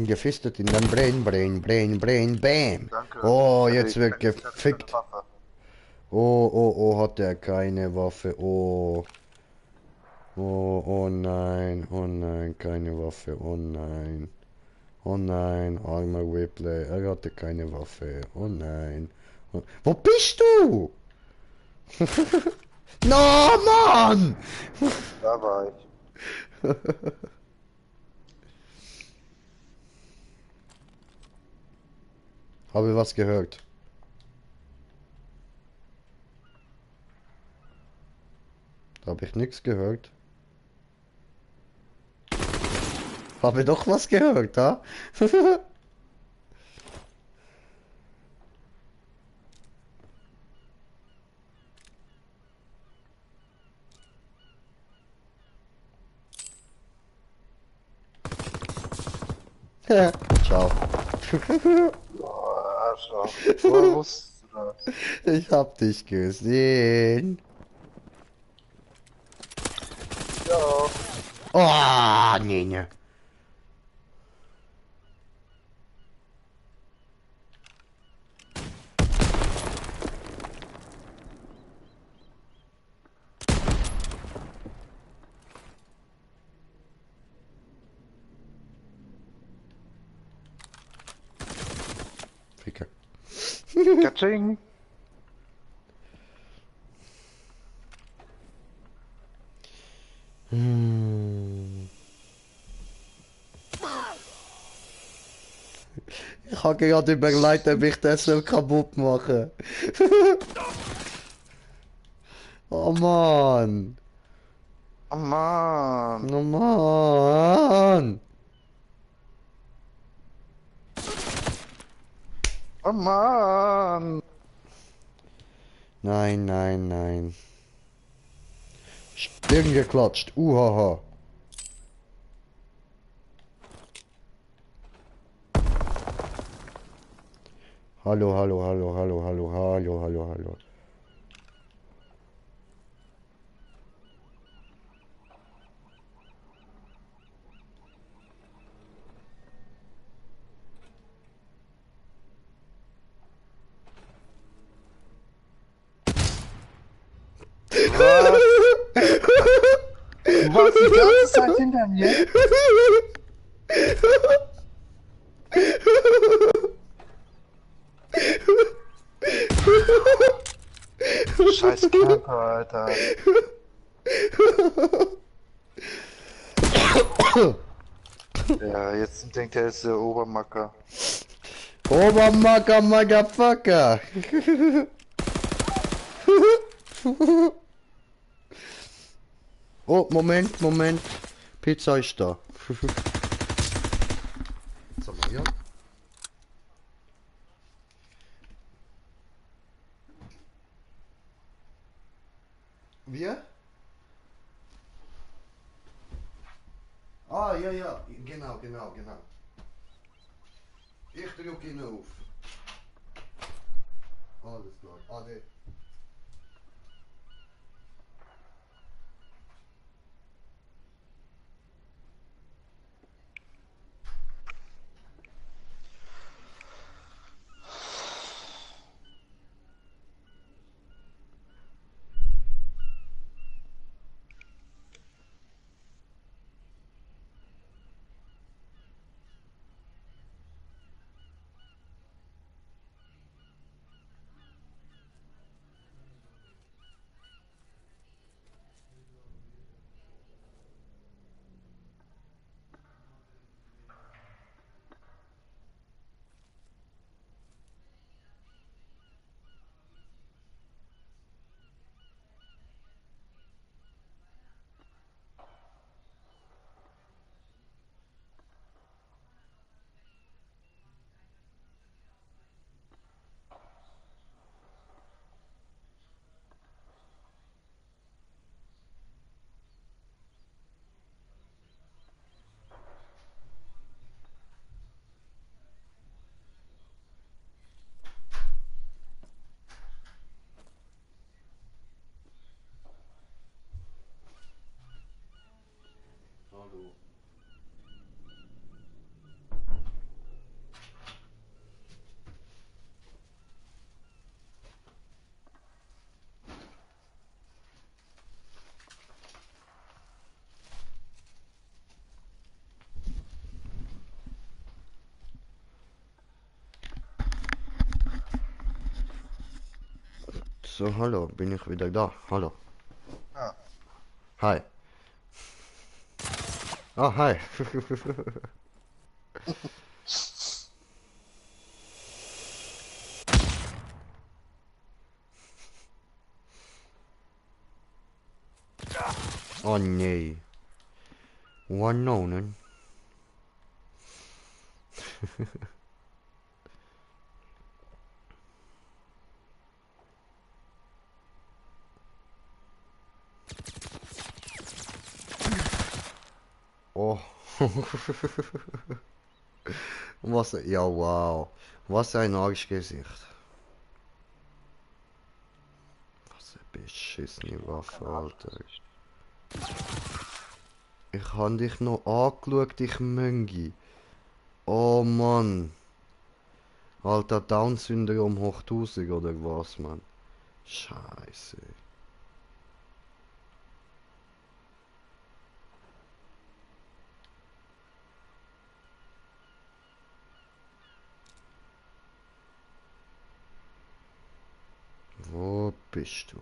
S1: Gefistet in den Brain, bam.
S4: Danke.
S1: Oh,
S4: Also,
S1: jetzt
S4: ich-
S1: wird
S4: ich hab keine
S1: gefickt.
S4: Waffe.
S1: Oh, hat er keine Waffe. Oh, nein, keine Waffe. Oh nein, armer Ripley, er hatte keine Waffe. Oh nein. Wo bist du? No, Mann!
S4: Da war ich.
S1: Habe was gehört. Habe ich nichts gehört. Habe doch was gehört, ha? Ciao.
S4: Oh, Arschloch. Woher wusstest du das?
S1: Ich hab dich gesehen.
S4: Ja.
S1: Oh, nee. Ficker.
S4: Katsching.
S1: Ich habe gerade überlegt, ob ich das so kaputt mache. Oh Mann.
S4: Oh Mann.
S1: Oh Mann.
S4: Oh Mann.
S1: Nein. Stirn geklatscht. Uhaha. Hallo, hallo, hallo, hallo, hallo, hallo, hallo, hallo.
S4: Was? Du warst die ganze Zeit hinter mir? Scheiß Camper, Alter. Ja, jetzt denkt er, ist der Obermacker.
S1: Obermacker, Motherfucker. Oh, Moment, Moment. Pizza ist da. Sag mal, ja. Wir? Ah, ja, ja. Genau, genau, genau. Ich drücke ihn auf. Alles klar. Ade. Hallo. So, hallo, bin ich wieder da. Hallo.
S4: Ja.
S1: Hi. Ah, hi. Oh nee. One. Oh. Was, ja, wow. Was ein Arschgesicht. Was eine beschissene Waffe, Alter. Ich hab dich noch angeschaut, ich Möngi. Oh Mann. Alter, Down-Syndrom hoch 1000 oder was, Mann? Scheiße. Wo bist du?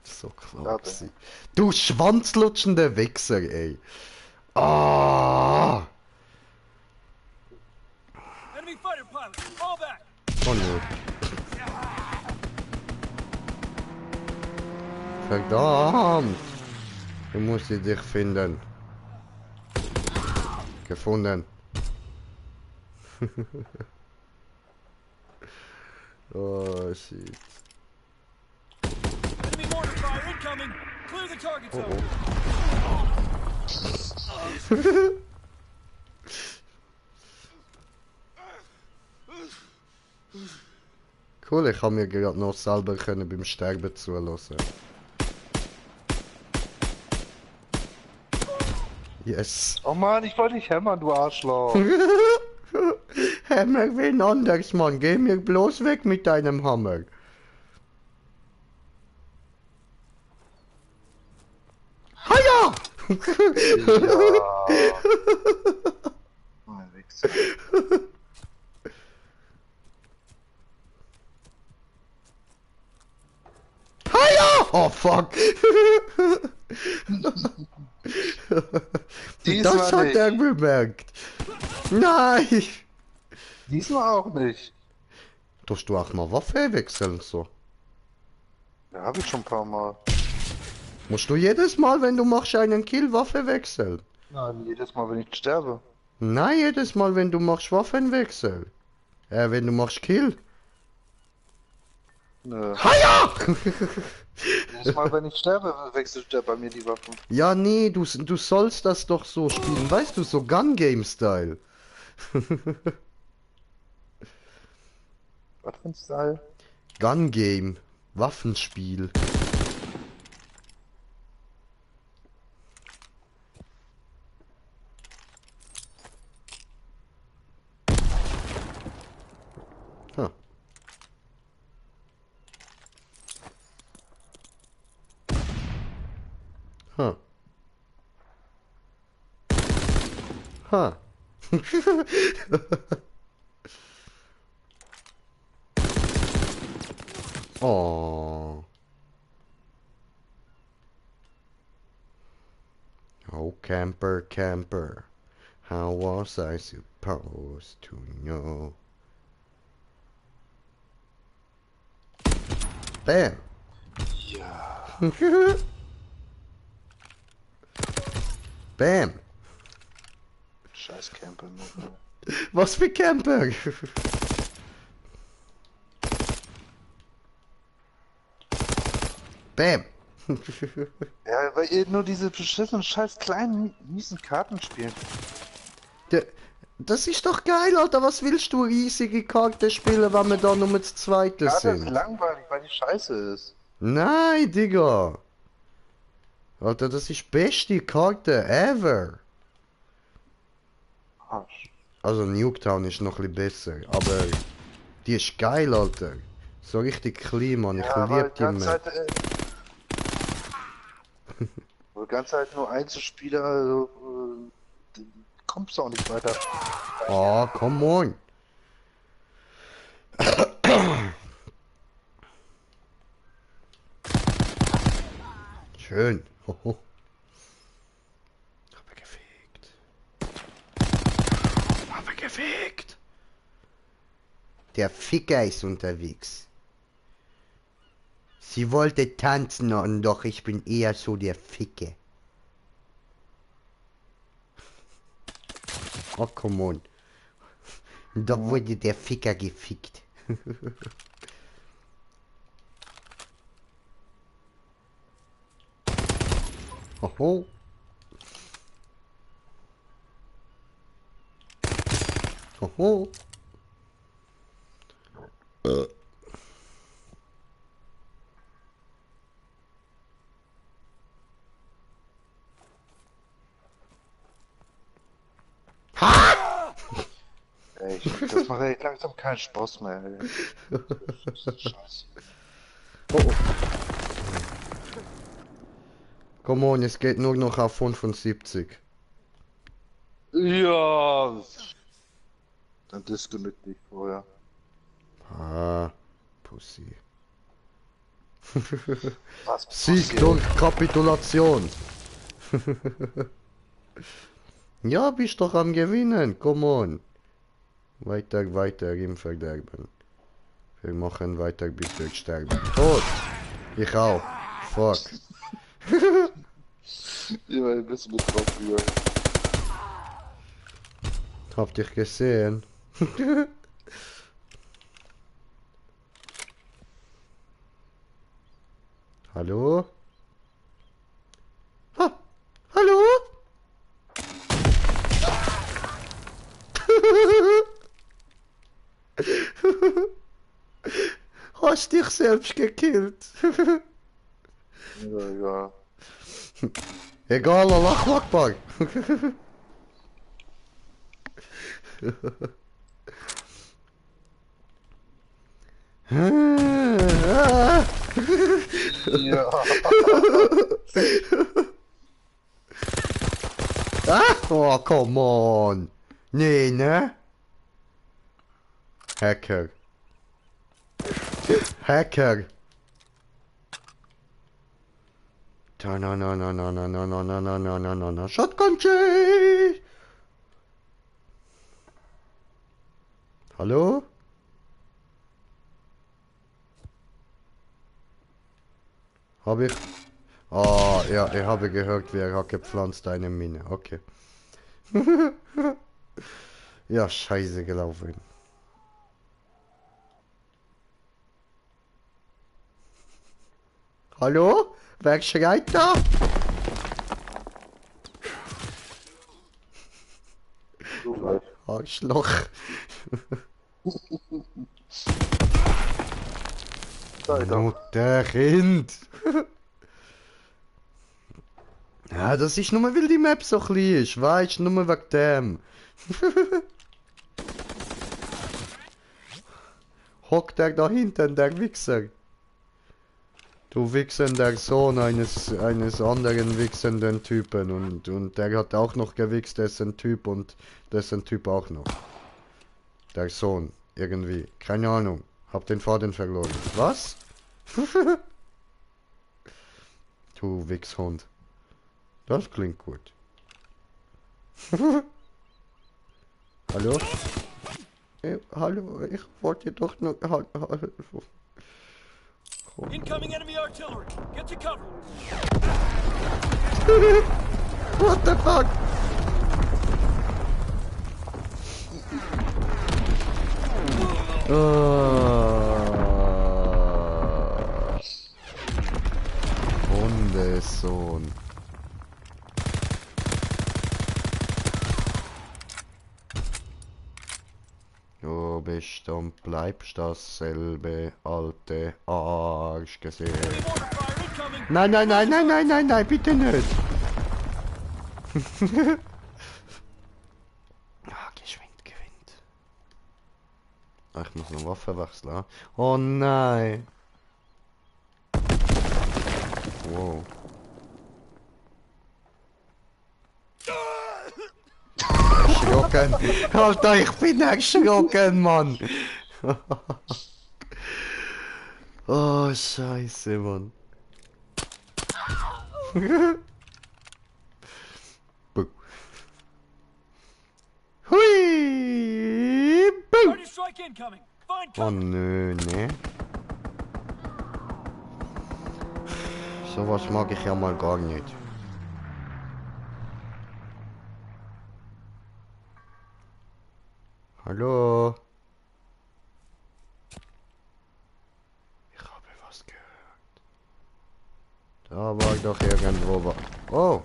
S1: So klar
S4: Ja,
S1: gewesen. Du schwanzlutschender Wichser, ey. Ah!
S2: Enemy fighter pilot, fall back.
S1: Oh nee. Verdammt! Ich muss dich finden. Gefunden. Oh shit.
S2: Enemy mortar fire incoming. Clear the target zone.
S1: Cool, ich habe mir gerade noch selber können beim Sterben zulassen. Yes.
S4: Oh Mann, ich wollte dich hämmern, du Arschloch.
S1: Hammer wen anders, Mann. Geh mir bloß weg mit deinem Hammer. Haja!
S4: Ja. Mein Wichser.
S1: Haja! Oh fuck!
S4: Diesmal
S1: Das hat
S4: nicht.
S1: er bemerkt. Nein!
S4: Diesmal auch nicht.
S1: Tust du auch mal Waffe wechseln so?
S4: Ja, hab ich schon ein paar Mal.
S1: Musst du jedes Mal, wenn du machst einen Kill, Waffe wechseln?
S4: Nein, jedes Mal, wenn ich sterbe.
S1: Nein, jedes Mal, wenn du machst Waffenwechsel. Wenn du machst Kill.
S4: Nö.
S1: Haja!
S4: Jedes Mal, wenn ich sterbe, wechselt der bei mir die Waffen.
S1: Ja, nee, du sollst das doch so spielen. Weißt du, so Gun Game Style.
S4: Was für ein Style?
S1: Gun Game. Waffenspiel. Huh. Huh. Huh. Oh. Oh, camper, camper. How was I supposed to know? Bam.
S4: Ja.
S1: Bam.
S4: Scheiß Camper.
S1: Was für Camper? Bam.
S4: Ja, weil ihr nur diese beschissenen, scheiß kleinen, miesen Karten spielt.
S1: Das ist doch geil, Alter. Was willst du riesige Karten spielen, wenn wir da nur das zweite
S4: Karte ist
S1: sind?
S4: langweilig, weil die scheiße ist.
S1: Nein, Digga. Alter, das ist beste Karte ever.
S4: Arsch.
S1: Also Nuketown ist noch ein bisschen besser, aber die ist geil, Alter. So richtig clean, Mann. Ich
S4: Ja, weil
S1: lieb die
S4: ganze
S1: Map.
S4: Zeit, weil ganz halt nur Einzelspieler, also, kommst du auch nicht weiter.
S1: Oh, come on. Schön. Hoho. Aber gefegt. Aber gefegt. Der Ficker ist unterwegs. Sie wollte tanzen, und doch ich bin eher so der Ficker. Oh, come on. Da wurde der Ficker gefickt. Hoho. Hoho.
S4: Ey, das macht echt langsam keinen Spaß mehr, ey. Scheiße.
S1: Oh, oh. Come on, es geht nur noch auf 75.
S4: Ja. Dann disconnect dich vorher.
S1: Ah, Pussy.
S4: Was
S1: Sieg
S4: passiert?
S1: durch Kapitulation. Ja, bist doch am Gewinnen, come on. Weiter, weiter im Verderben. Wir machen weiter, bis wir sterben. Tot! Ich auch. Fuck.
S4: Immer ein bisschen mit drauf gegangen.
S1: Habt ihr gesehen? Hallo? Ha, hallo? hast dich selbst gekillt.
S4: Ja, egal.
S1: Egal, Allah Akbar.
S4: Ja.
S1: Ah, oh, come on. Nee, ne? Hacker. Hacker. No, no, no, no, no, no, no, no, no, no, no, no, no, no. Shotgun J. Hallo? Hab ich? Ah, ja, ich habe gehört, wer hat gepflanzt eine Mine. Okay. Ja, scheiße gelaufen. Hallo? Wer schreit da?
S4: Du gleich.
S1: Arschloch.
S4: Da, da.
S1: Mutterkind. Ja, das ist nur, weil die Map so klein ist. Weißt du, nur wegen dem. Hockt der da hinten, der Wichser. Du Wichsen, der Sohn eines anderen wichsenden Typen. Und der hat auch noch gewichst, dessen Typ und dessen Typ auch noch. Der Sohn, irgendwie. Keine Ahnung. Hab den Faden verloren. Was? Du Wichshund. Das klingt gut. Hallo? Hallo, ich wollte doch nur...
S2: Incoming enemy artillery. Get to cover.
S1: What the fuck? Hundesohn. Du bist und bleibst dasselbe alte Arsch gesehen.
S2: Enemy mortar fire incoming.
S1: Nein, nein, nein, nein, nein, nein, nein, bitte nicht. Ah, geschwind gewinnt. Ah, ich muss noch Waffe wechseln. Ah. Oh nein. Wow. Erschrocken. Alter, ich bin erschrocken, Mann. Oh, Scheiße, Mann. Buh. Hui! Buh!
S2: Target strike incoming. Find
S1: Oh
S2: cover.
S1: nö, ne? Sowas mag ich ja mal gar nicht. Hallo? Ich habe was gehört. Da war doch irgendwo was. Oh!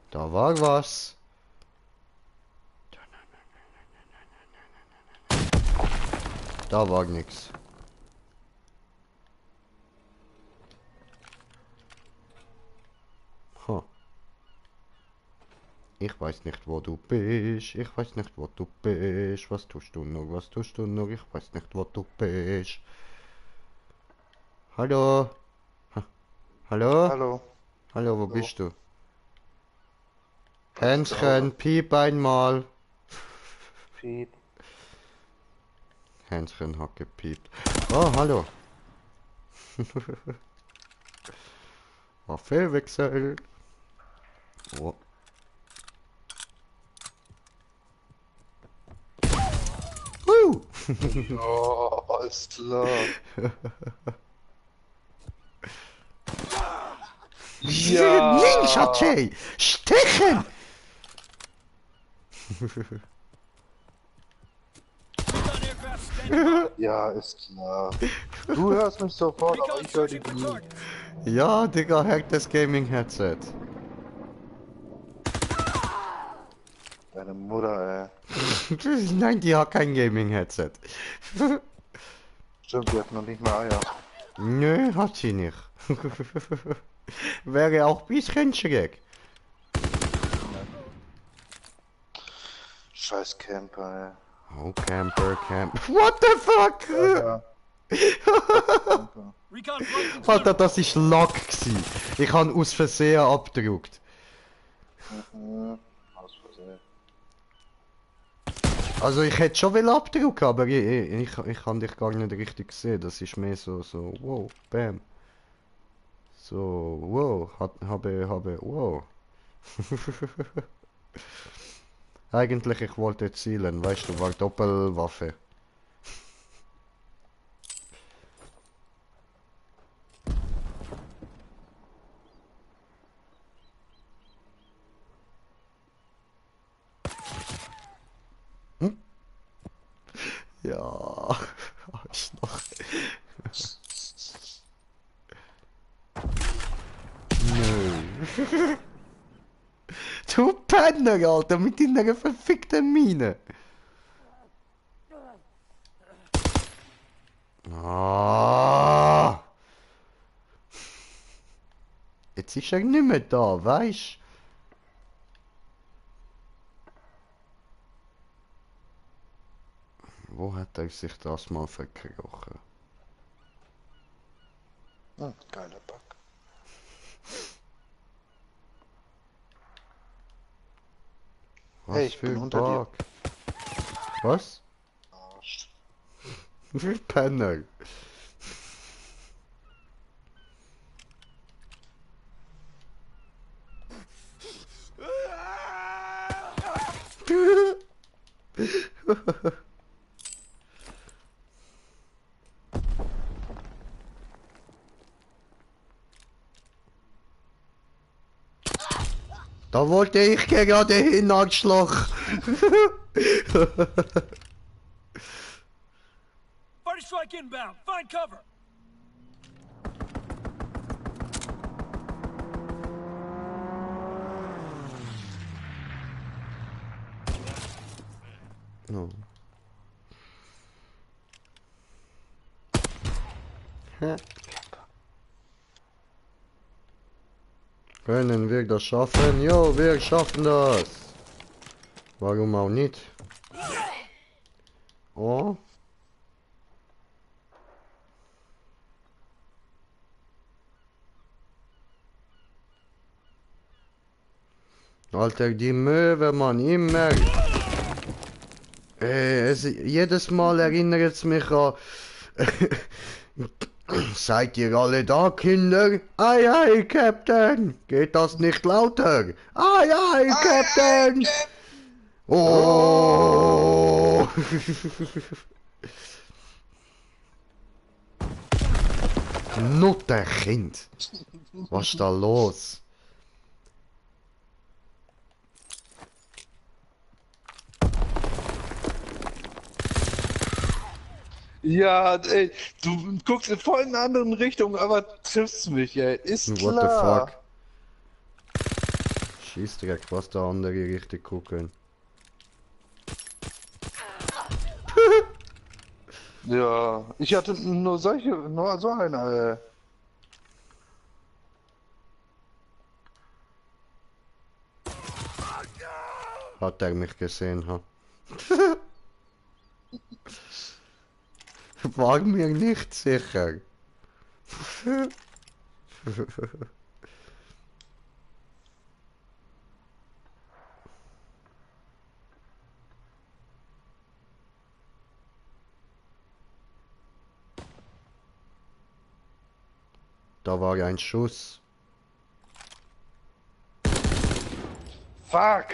S1: Da war was. Da war nix. Huh. Ich weiß nicht, wo du bist. Ich weiß nicht, wo du bist. Was tust du noch? Was tust du noch? Ich weiß nicht, wo du bist. Hallo? Hallo?
S4: Hallo.
S1: Hallo, wo bist du? Hänschen, piep einmal.
S4: Piep.
S1: Hänschen hat gepiept. Oh, hallo. Waffewechsel. Oh.
S4: Oh, alles klar. Ja.
S1: Ninja Jay! Stechen!
S2: Recon aircraft standing by.
S4: Ja, ist klar. Du hörst mich sofort, aber
S2: Recon
S4: ich höre dich
S2: searching for
S4: nie.
S2: targets.
S1: Ja, Digga, hackt das Gaming-Headset.
S4: Deine Mutter, ey.
S1: Nein, die hat kein Gaming-Headset.
S4: Stimmt, die hat noch nicht mal Eier.
S1: Nö, hat sie nicht. Wäre auch ein bisschen schräg.
S4: Scheiß Camper,
S1: Oh, Camper, Camper. What the fuck?
S4: ey. Ja. Camper.
S2: Recon flight
S1: Alter,
S2: confirmed.
S1: das ist Lack gsi. Ich han aus Versehen abgedruckt.
S4: Aus Versehen.
S1: Also ich hätte schon will abdrucken, aber ich kann dich gar nicht richtig sehen. Das ist mehr so, wow, bam. So, wow, habe, wow. Eigentlich, ich wollte zielen, weißt du, war Doppelwaffe. Ja, Arschloch. Nö. Du Penner, Alter, mit deiner verfickten Mine. Ah. Jetzt ist er nicht mehr da, weißt? Wo hat er sich das mal verkrochen?
S4: Geiler Bug.
S1: Was
S4: Hey, ich
S1: für
S4: bin
S1: ein
S4: unter dir.
S1: Bug? Was?
S4: Arsch.
S1: Penner. Da wollte ich gerade hin, Arschloch.
S2: Fighter strike inbound. Find cover.
S1: No. Hä? Können wir das schaffen? Jo, wir schaffen das. Warum auch nicht? Oh. Alter, die Möwe, Mann, immer. Jedes Mal erinnert es mich an... Seid ihr alle da, Kinder? Ei, ei, Captain! Geht das nicht lauter? Ei, ei, Captain! Oh! Nutterkind! Was ist da los?
S4: Ja, ey, du guckst in voll in eine andere Richtung, aber triffst mich, ey. Ist
S1: What the
S4: klar.
S1: fuck? Schießdreck, was der andere richtig gucken.
S4: Ja, ich hatte nur nur so eine.
S1: Hat er mich gesehen, ha? War mir nicht sicher. Da war ein Schuss.
S4: Fuck!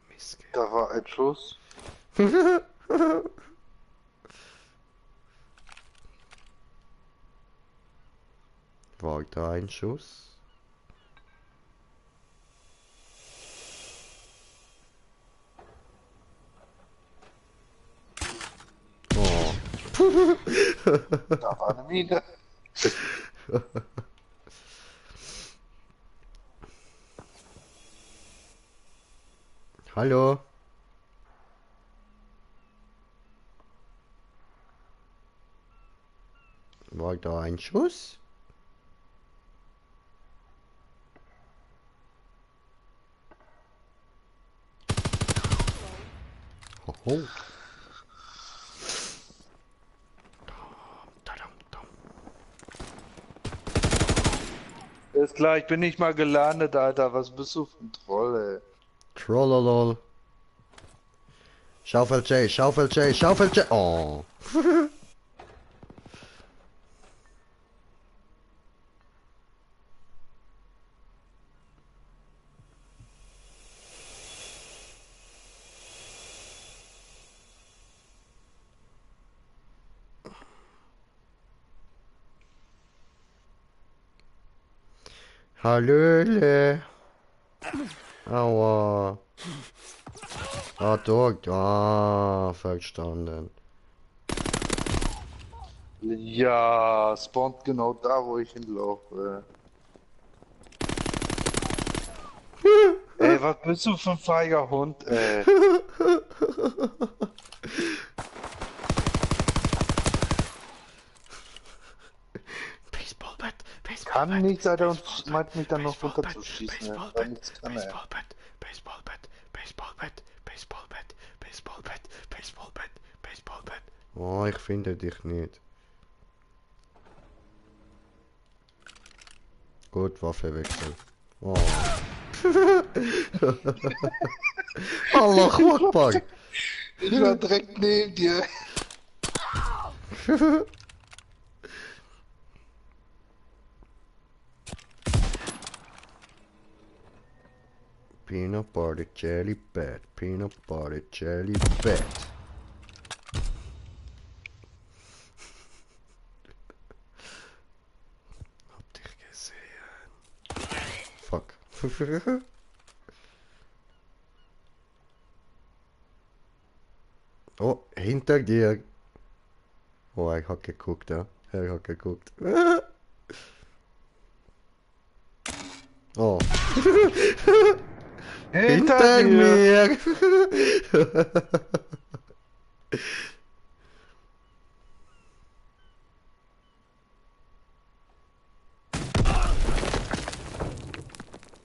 S1: Mist.
S4: Da war ein Schuss.
S1: War da ein Schuss? Oh.
S4: Da war eine Mine.
S1: Hallo? War da ein Schuss? Hoho.
S4: Ist klar, ich bin nicht mal gelandet, Alter. Was bist du für ein Troll, ey?
S1: Trollolol. Schaufel J, Schaufel J, Schaufel J. Oh. Hallöle. Aua. Ah, dort. Ah, verstanden.
S4: Ja, spawnt genau da, wo ich hinlaufe. Ey, was bist du für ein feiger Hund, ey?
S1: Baseballbat,
S4: Kann nichts, Alter, und meint mich dann noch runterzuschießen, ey. Weil nichts kann, ey.
S1: Baseballbat, Baseballbat, Baseballbat, Baseballbat, Baseballbat, Baseballbat, Baseballbat. Oh, ich finde dich nicht. Gut, Waffe wechseln. Oh. Allah Akbar.
S4: Ich war direkt neben dir.
S1: Peanut butter jelly bed, peanut butter jelly bed. Hab dich gesehen. Fuck. Oh, hinter dir. Oh, er hat geguckt, ja. Er hat geguckt. Oh. Hinter mir!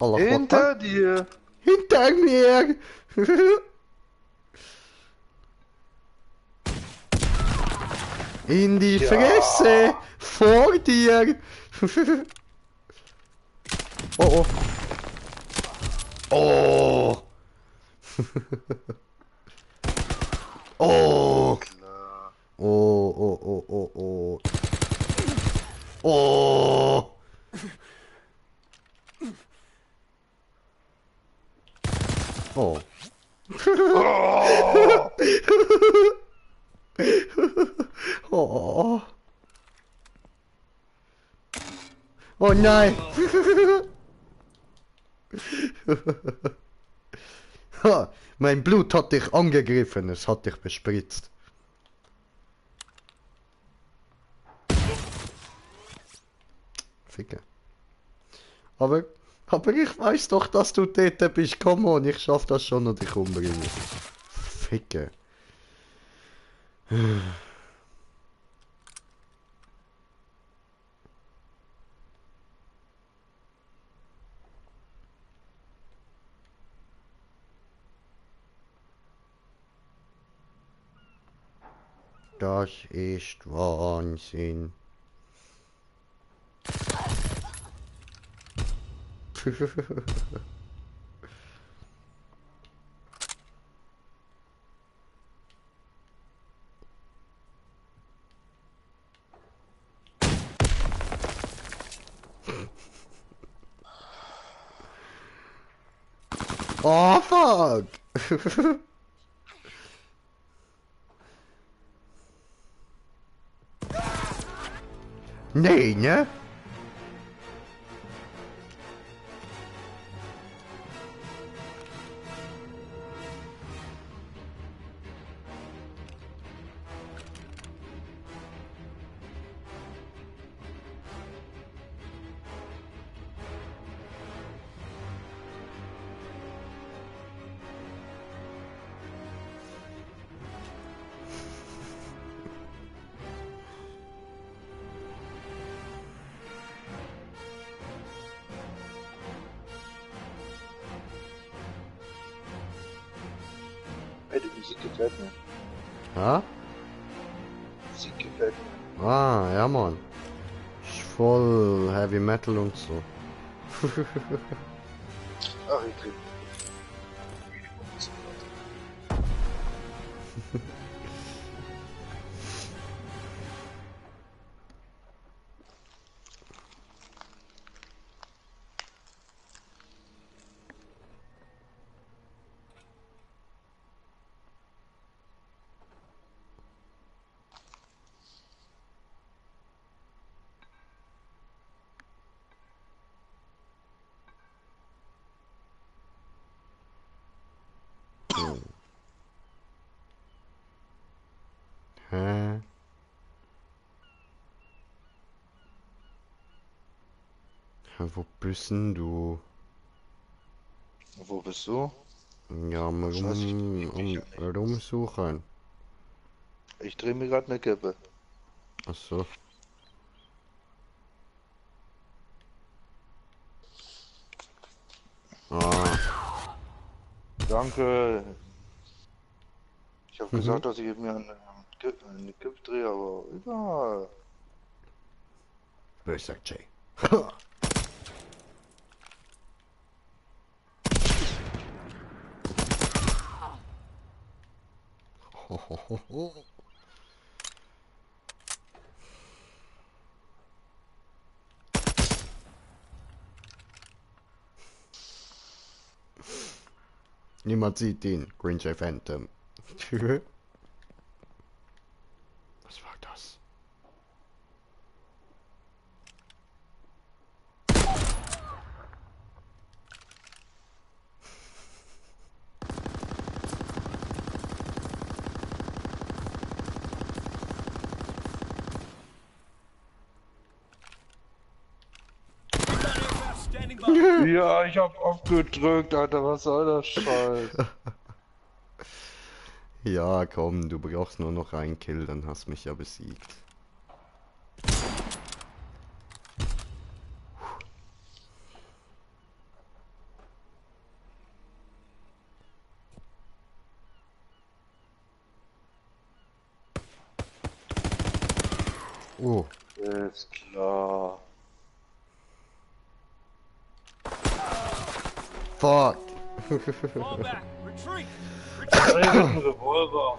S1: Allah Akbar.
S4: Hinter dir!
S1: Hinter mir! In die
S4: Ja.
S1: Fresse! Vor dir! Oh oh. Oh! Oh!
S4: Klar.
S1: Oh, oh, oh, oh, oh. Oh! Oh. Oh. Oh nein! Ha, mein Blut hat dich angegriffen, es hat dich bespritzt. Ficke. Aber ich weiß doch, dass du dort bist. Komm on, ich schaff das schon und dich umbringen. Ficke. Das ist Wahnsinn. Oh fuck! Nee, ne?
S4: Ey, die Musik gefällt mir.
S1: Ja?
S4: Die Musik gefällt mir.
S1: Ah, ja, Mann. Ist voll Heavy Metal und so.
S4: Ach, ich krieg.
S1: Hä? Wo bist denn du?
S4: Wo bist du?
S1: Ja, mal
S4: Scheiße, ich beweg mich ja nicht.
S1: rumsuchen.
S4: Ich dreh mir gerade eine Kippe.
S1: Ach so. Ah,
S4: Danke. Ich habe gesagt, dass ich mir eine Kippe drehe, aber egal.
S1: böser Jay. Niemand sieht ihn, Green Jay Phantom. Was war das?
S2: Aircraft standing by.
S4: Ja, ich hab aufgedrückt, Alter, was soll das Scheiß?
S1: Ja, komm, du brauchst nur noch einen Kill, dann hast mich ja besiegt. Oh,
S4: Ist klar.
S1: fuck.
S2: Fall back. Retreat.
S4: Ein Revolver.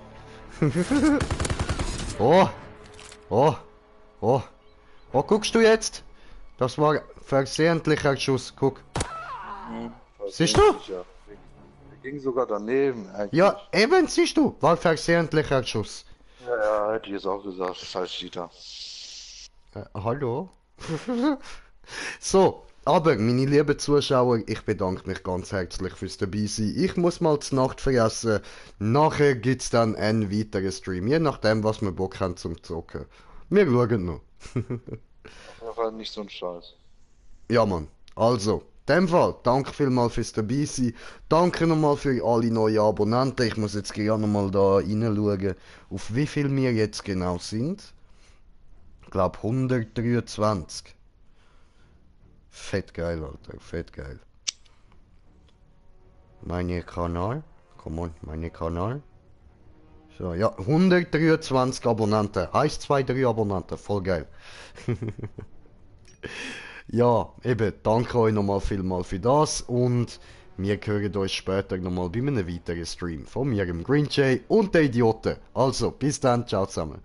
S1: Oh, oh, oh, oh, guckst du jetzt? Das war versehentlicher Schuss, guck. Siehst du?
S4: Ja. Der ging sogar daneben, eigentlich.
S1: Ja, eben, siehst du, war versehentlicher Schuss.
S4: Ja, ja, hätte ich jetzt auch gesagt. Scheiß Cheater.
S1: Hallo? So, aber, meine lieben Zuschauer, ich bedanke mich ganz herzlich fürs Dabeisein. Ich muss mal zur Nacht fressen. Nachher gibt's dann einen weiteren Stream, je nachdem, was wir Bock haben zum Zocken. Wir schauen noch.
S4: Einfach nicht so ein Scheiß.
S1: Ja, Mann. Also, in dem Fall, danke vielmals fürs Dabeisein. Danke nochmal für alle neuen Abonnenten. Ich muss jetzt gerne nochmal da reinschauen, auf wie viel wir jetzt genau sind. Ich glaube 123. Fett geil, Alter. Fett geil. Meine Kanal. Come on, meine Kanal. So, ja, 123 Abonnenten. 1, 2, 3 Abonnenten. Voll geil. Ja, eben, danke euch nochmal vielmal für das und wir hören uns später nochmal bei einem weiteren Stream von mir, dem Green Jay und den Idioten. Also, bis dann, ciao zusammen.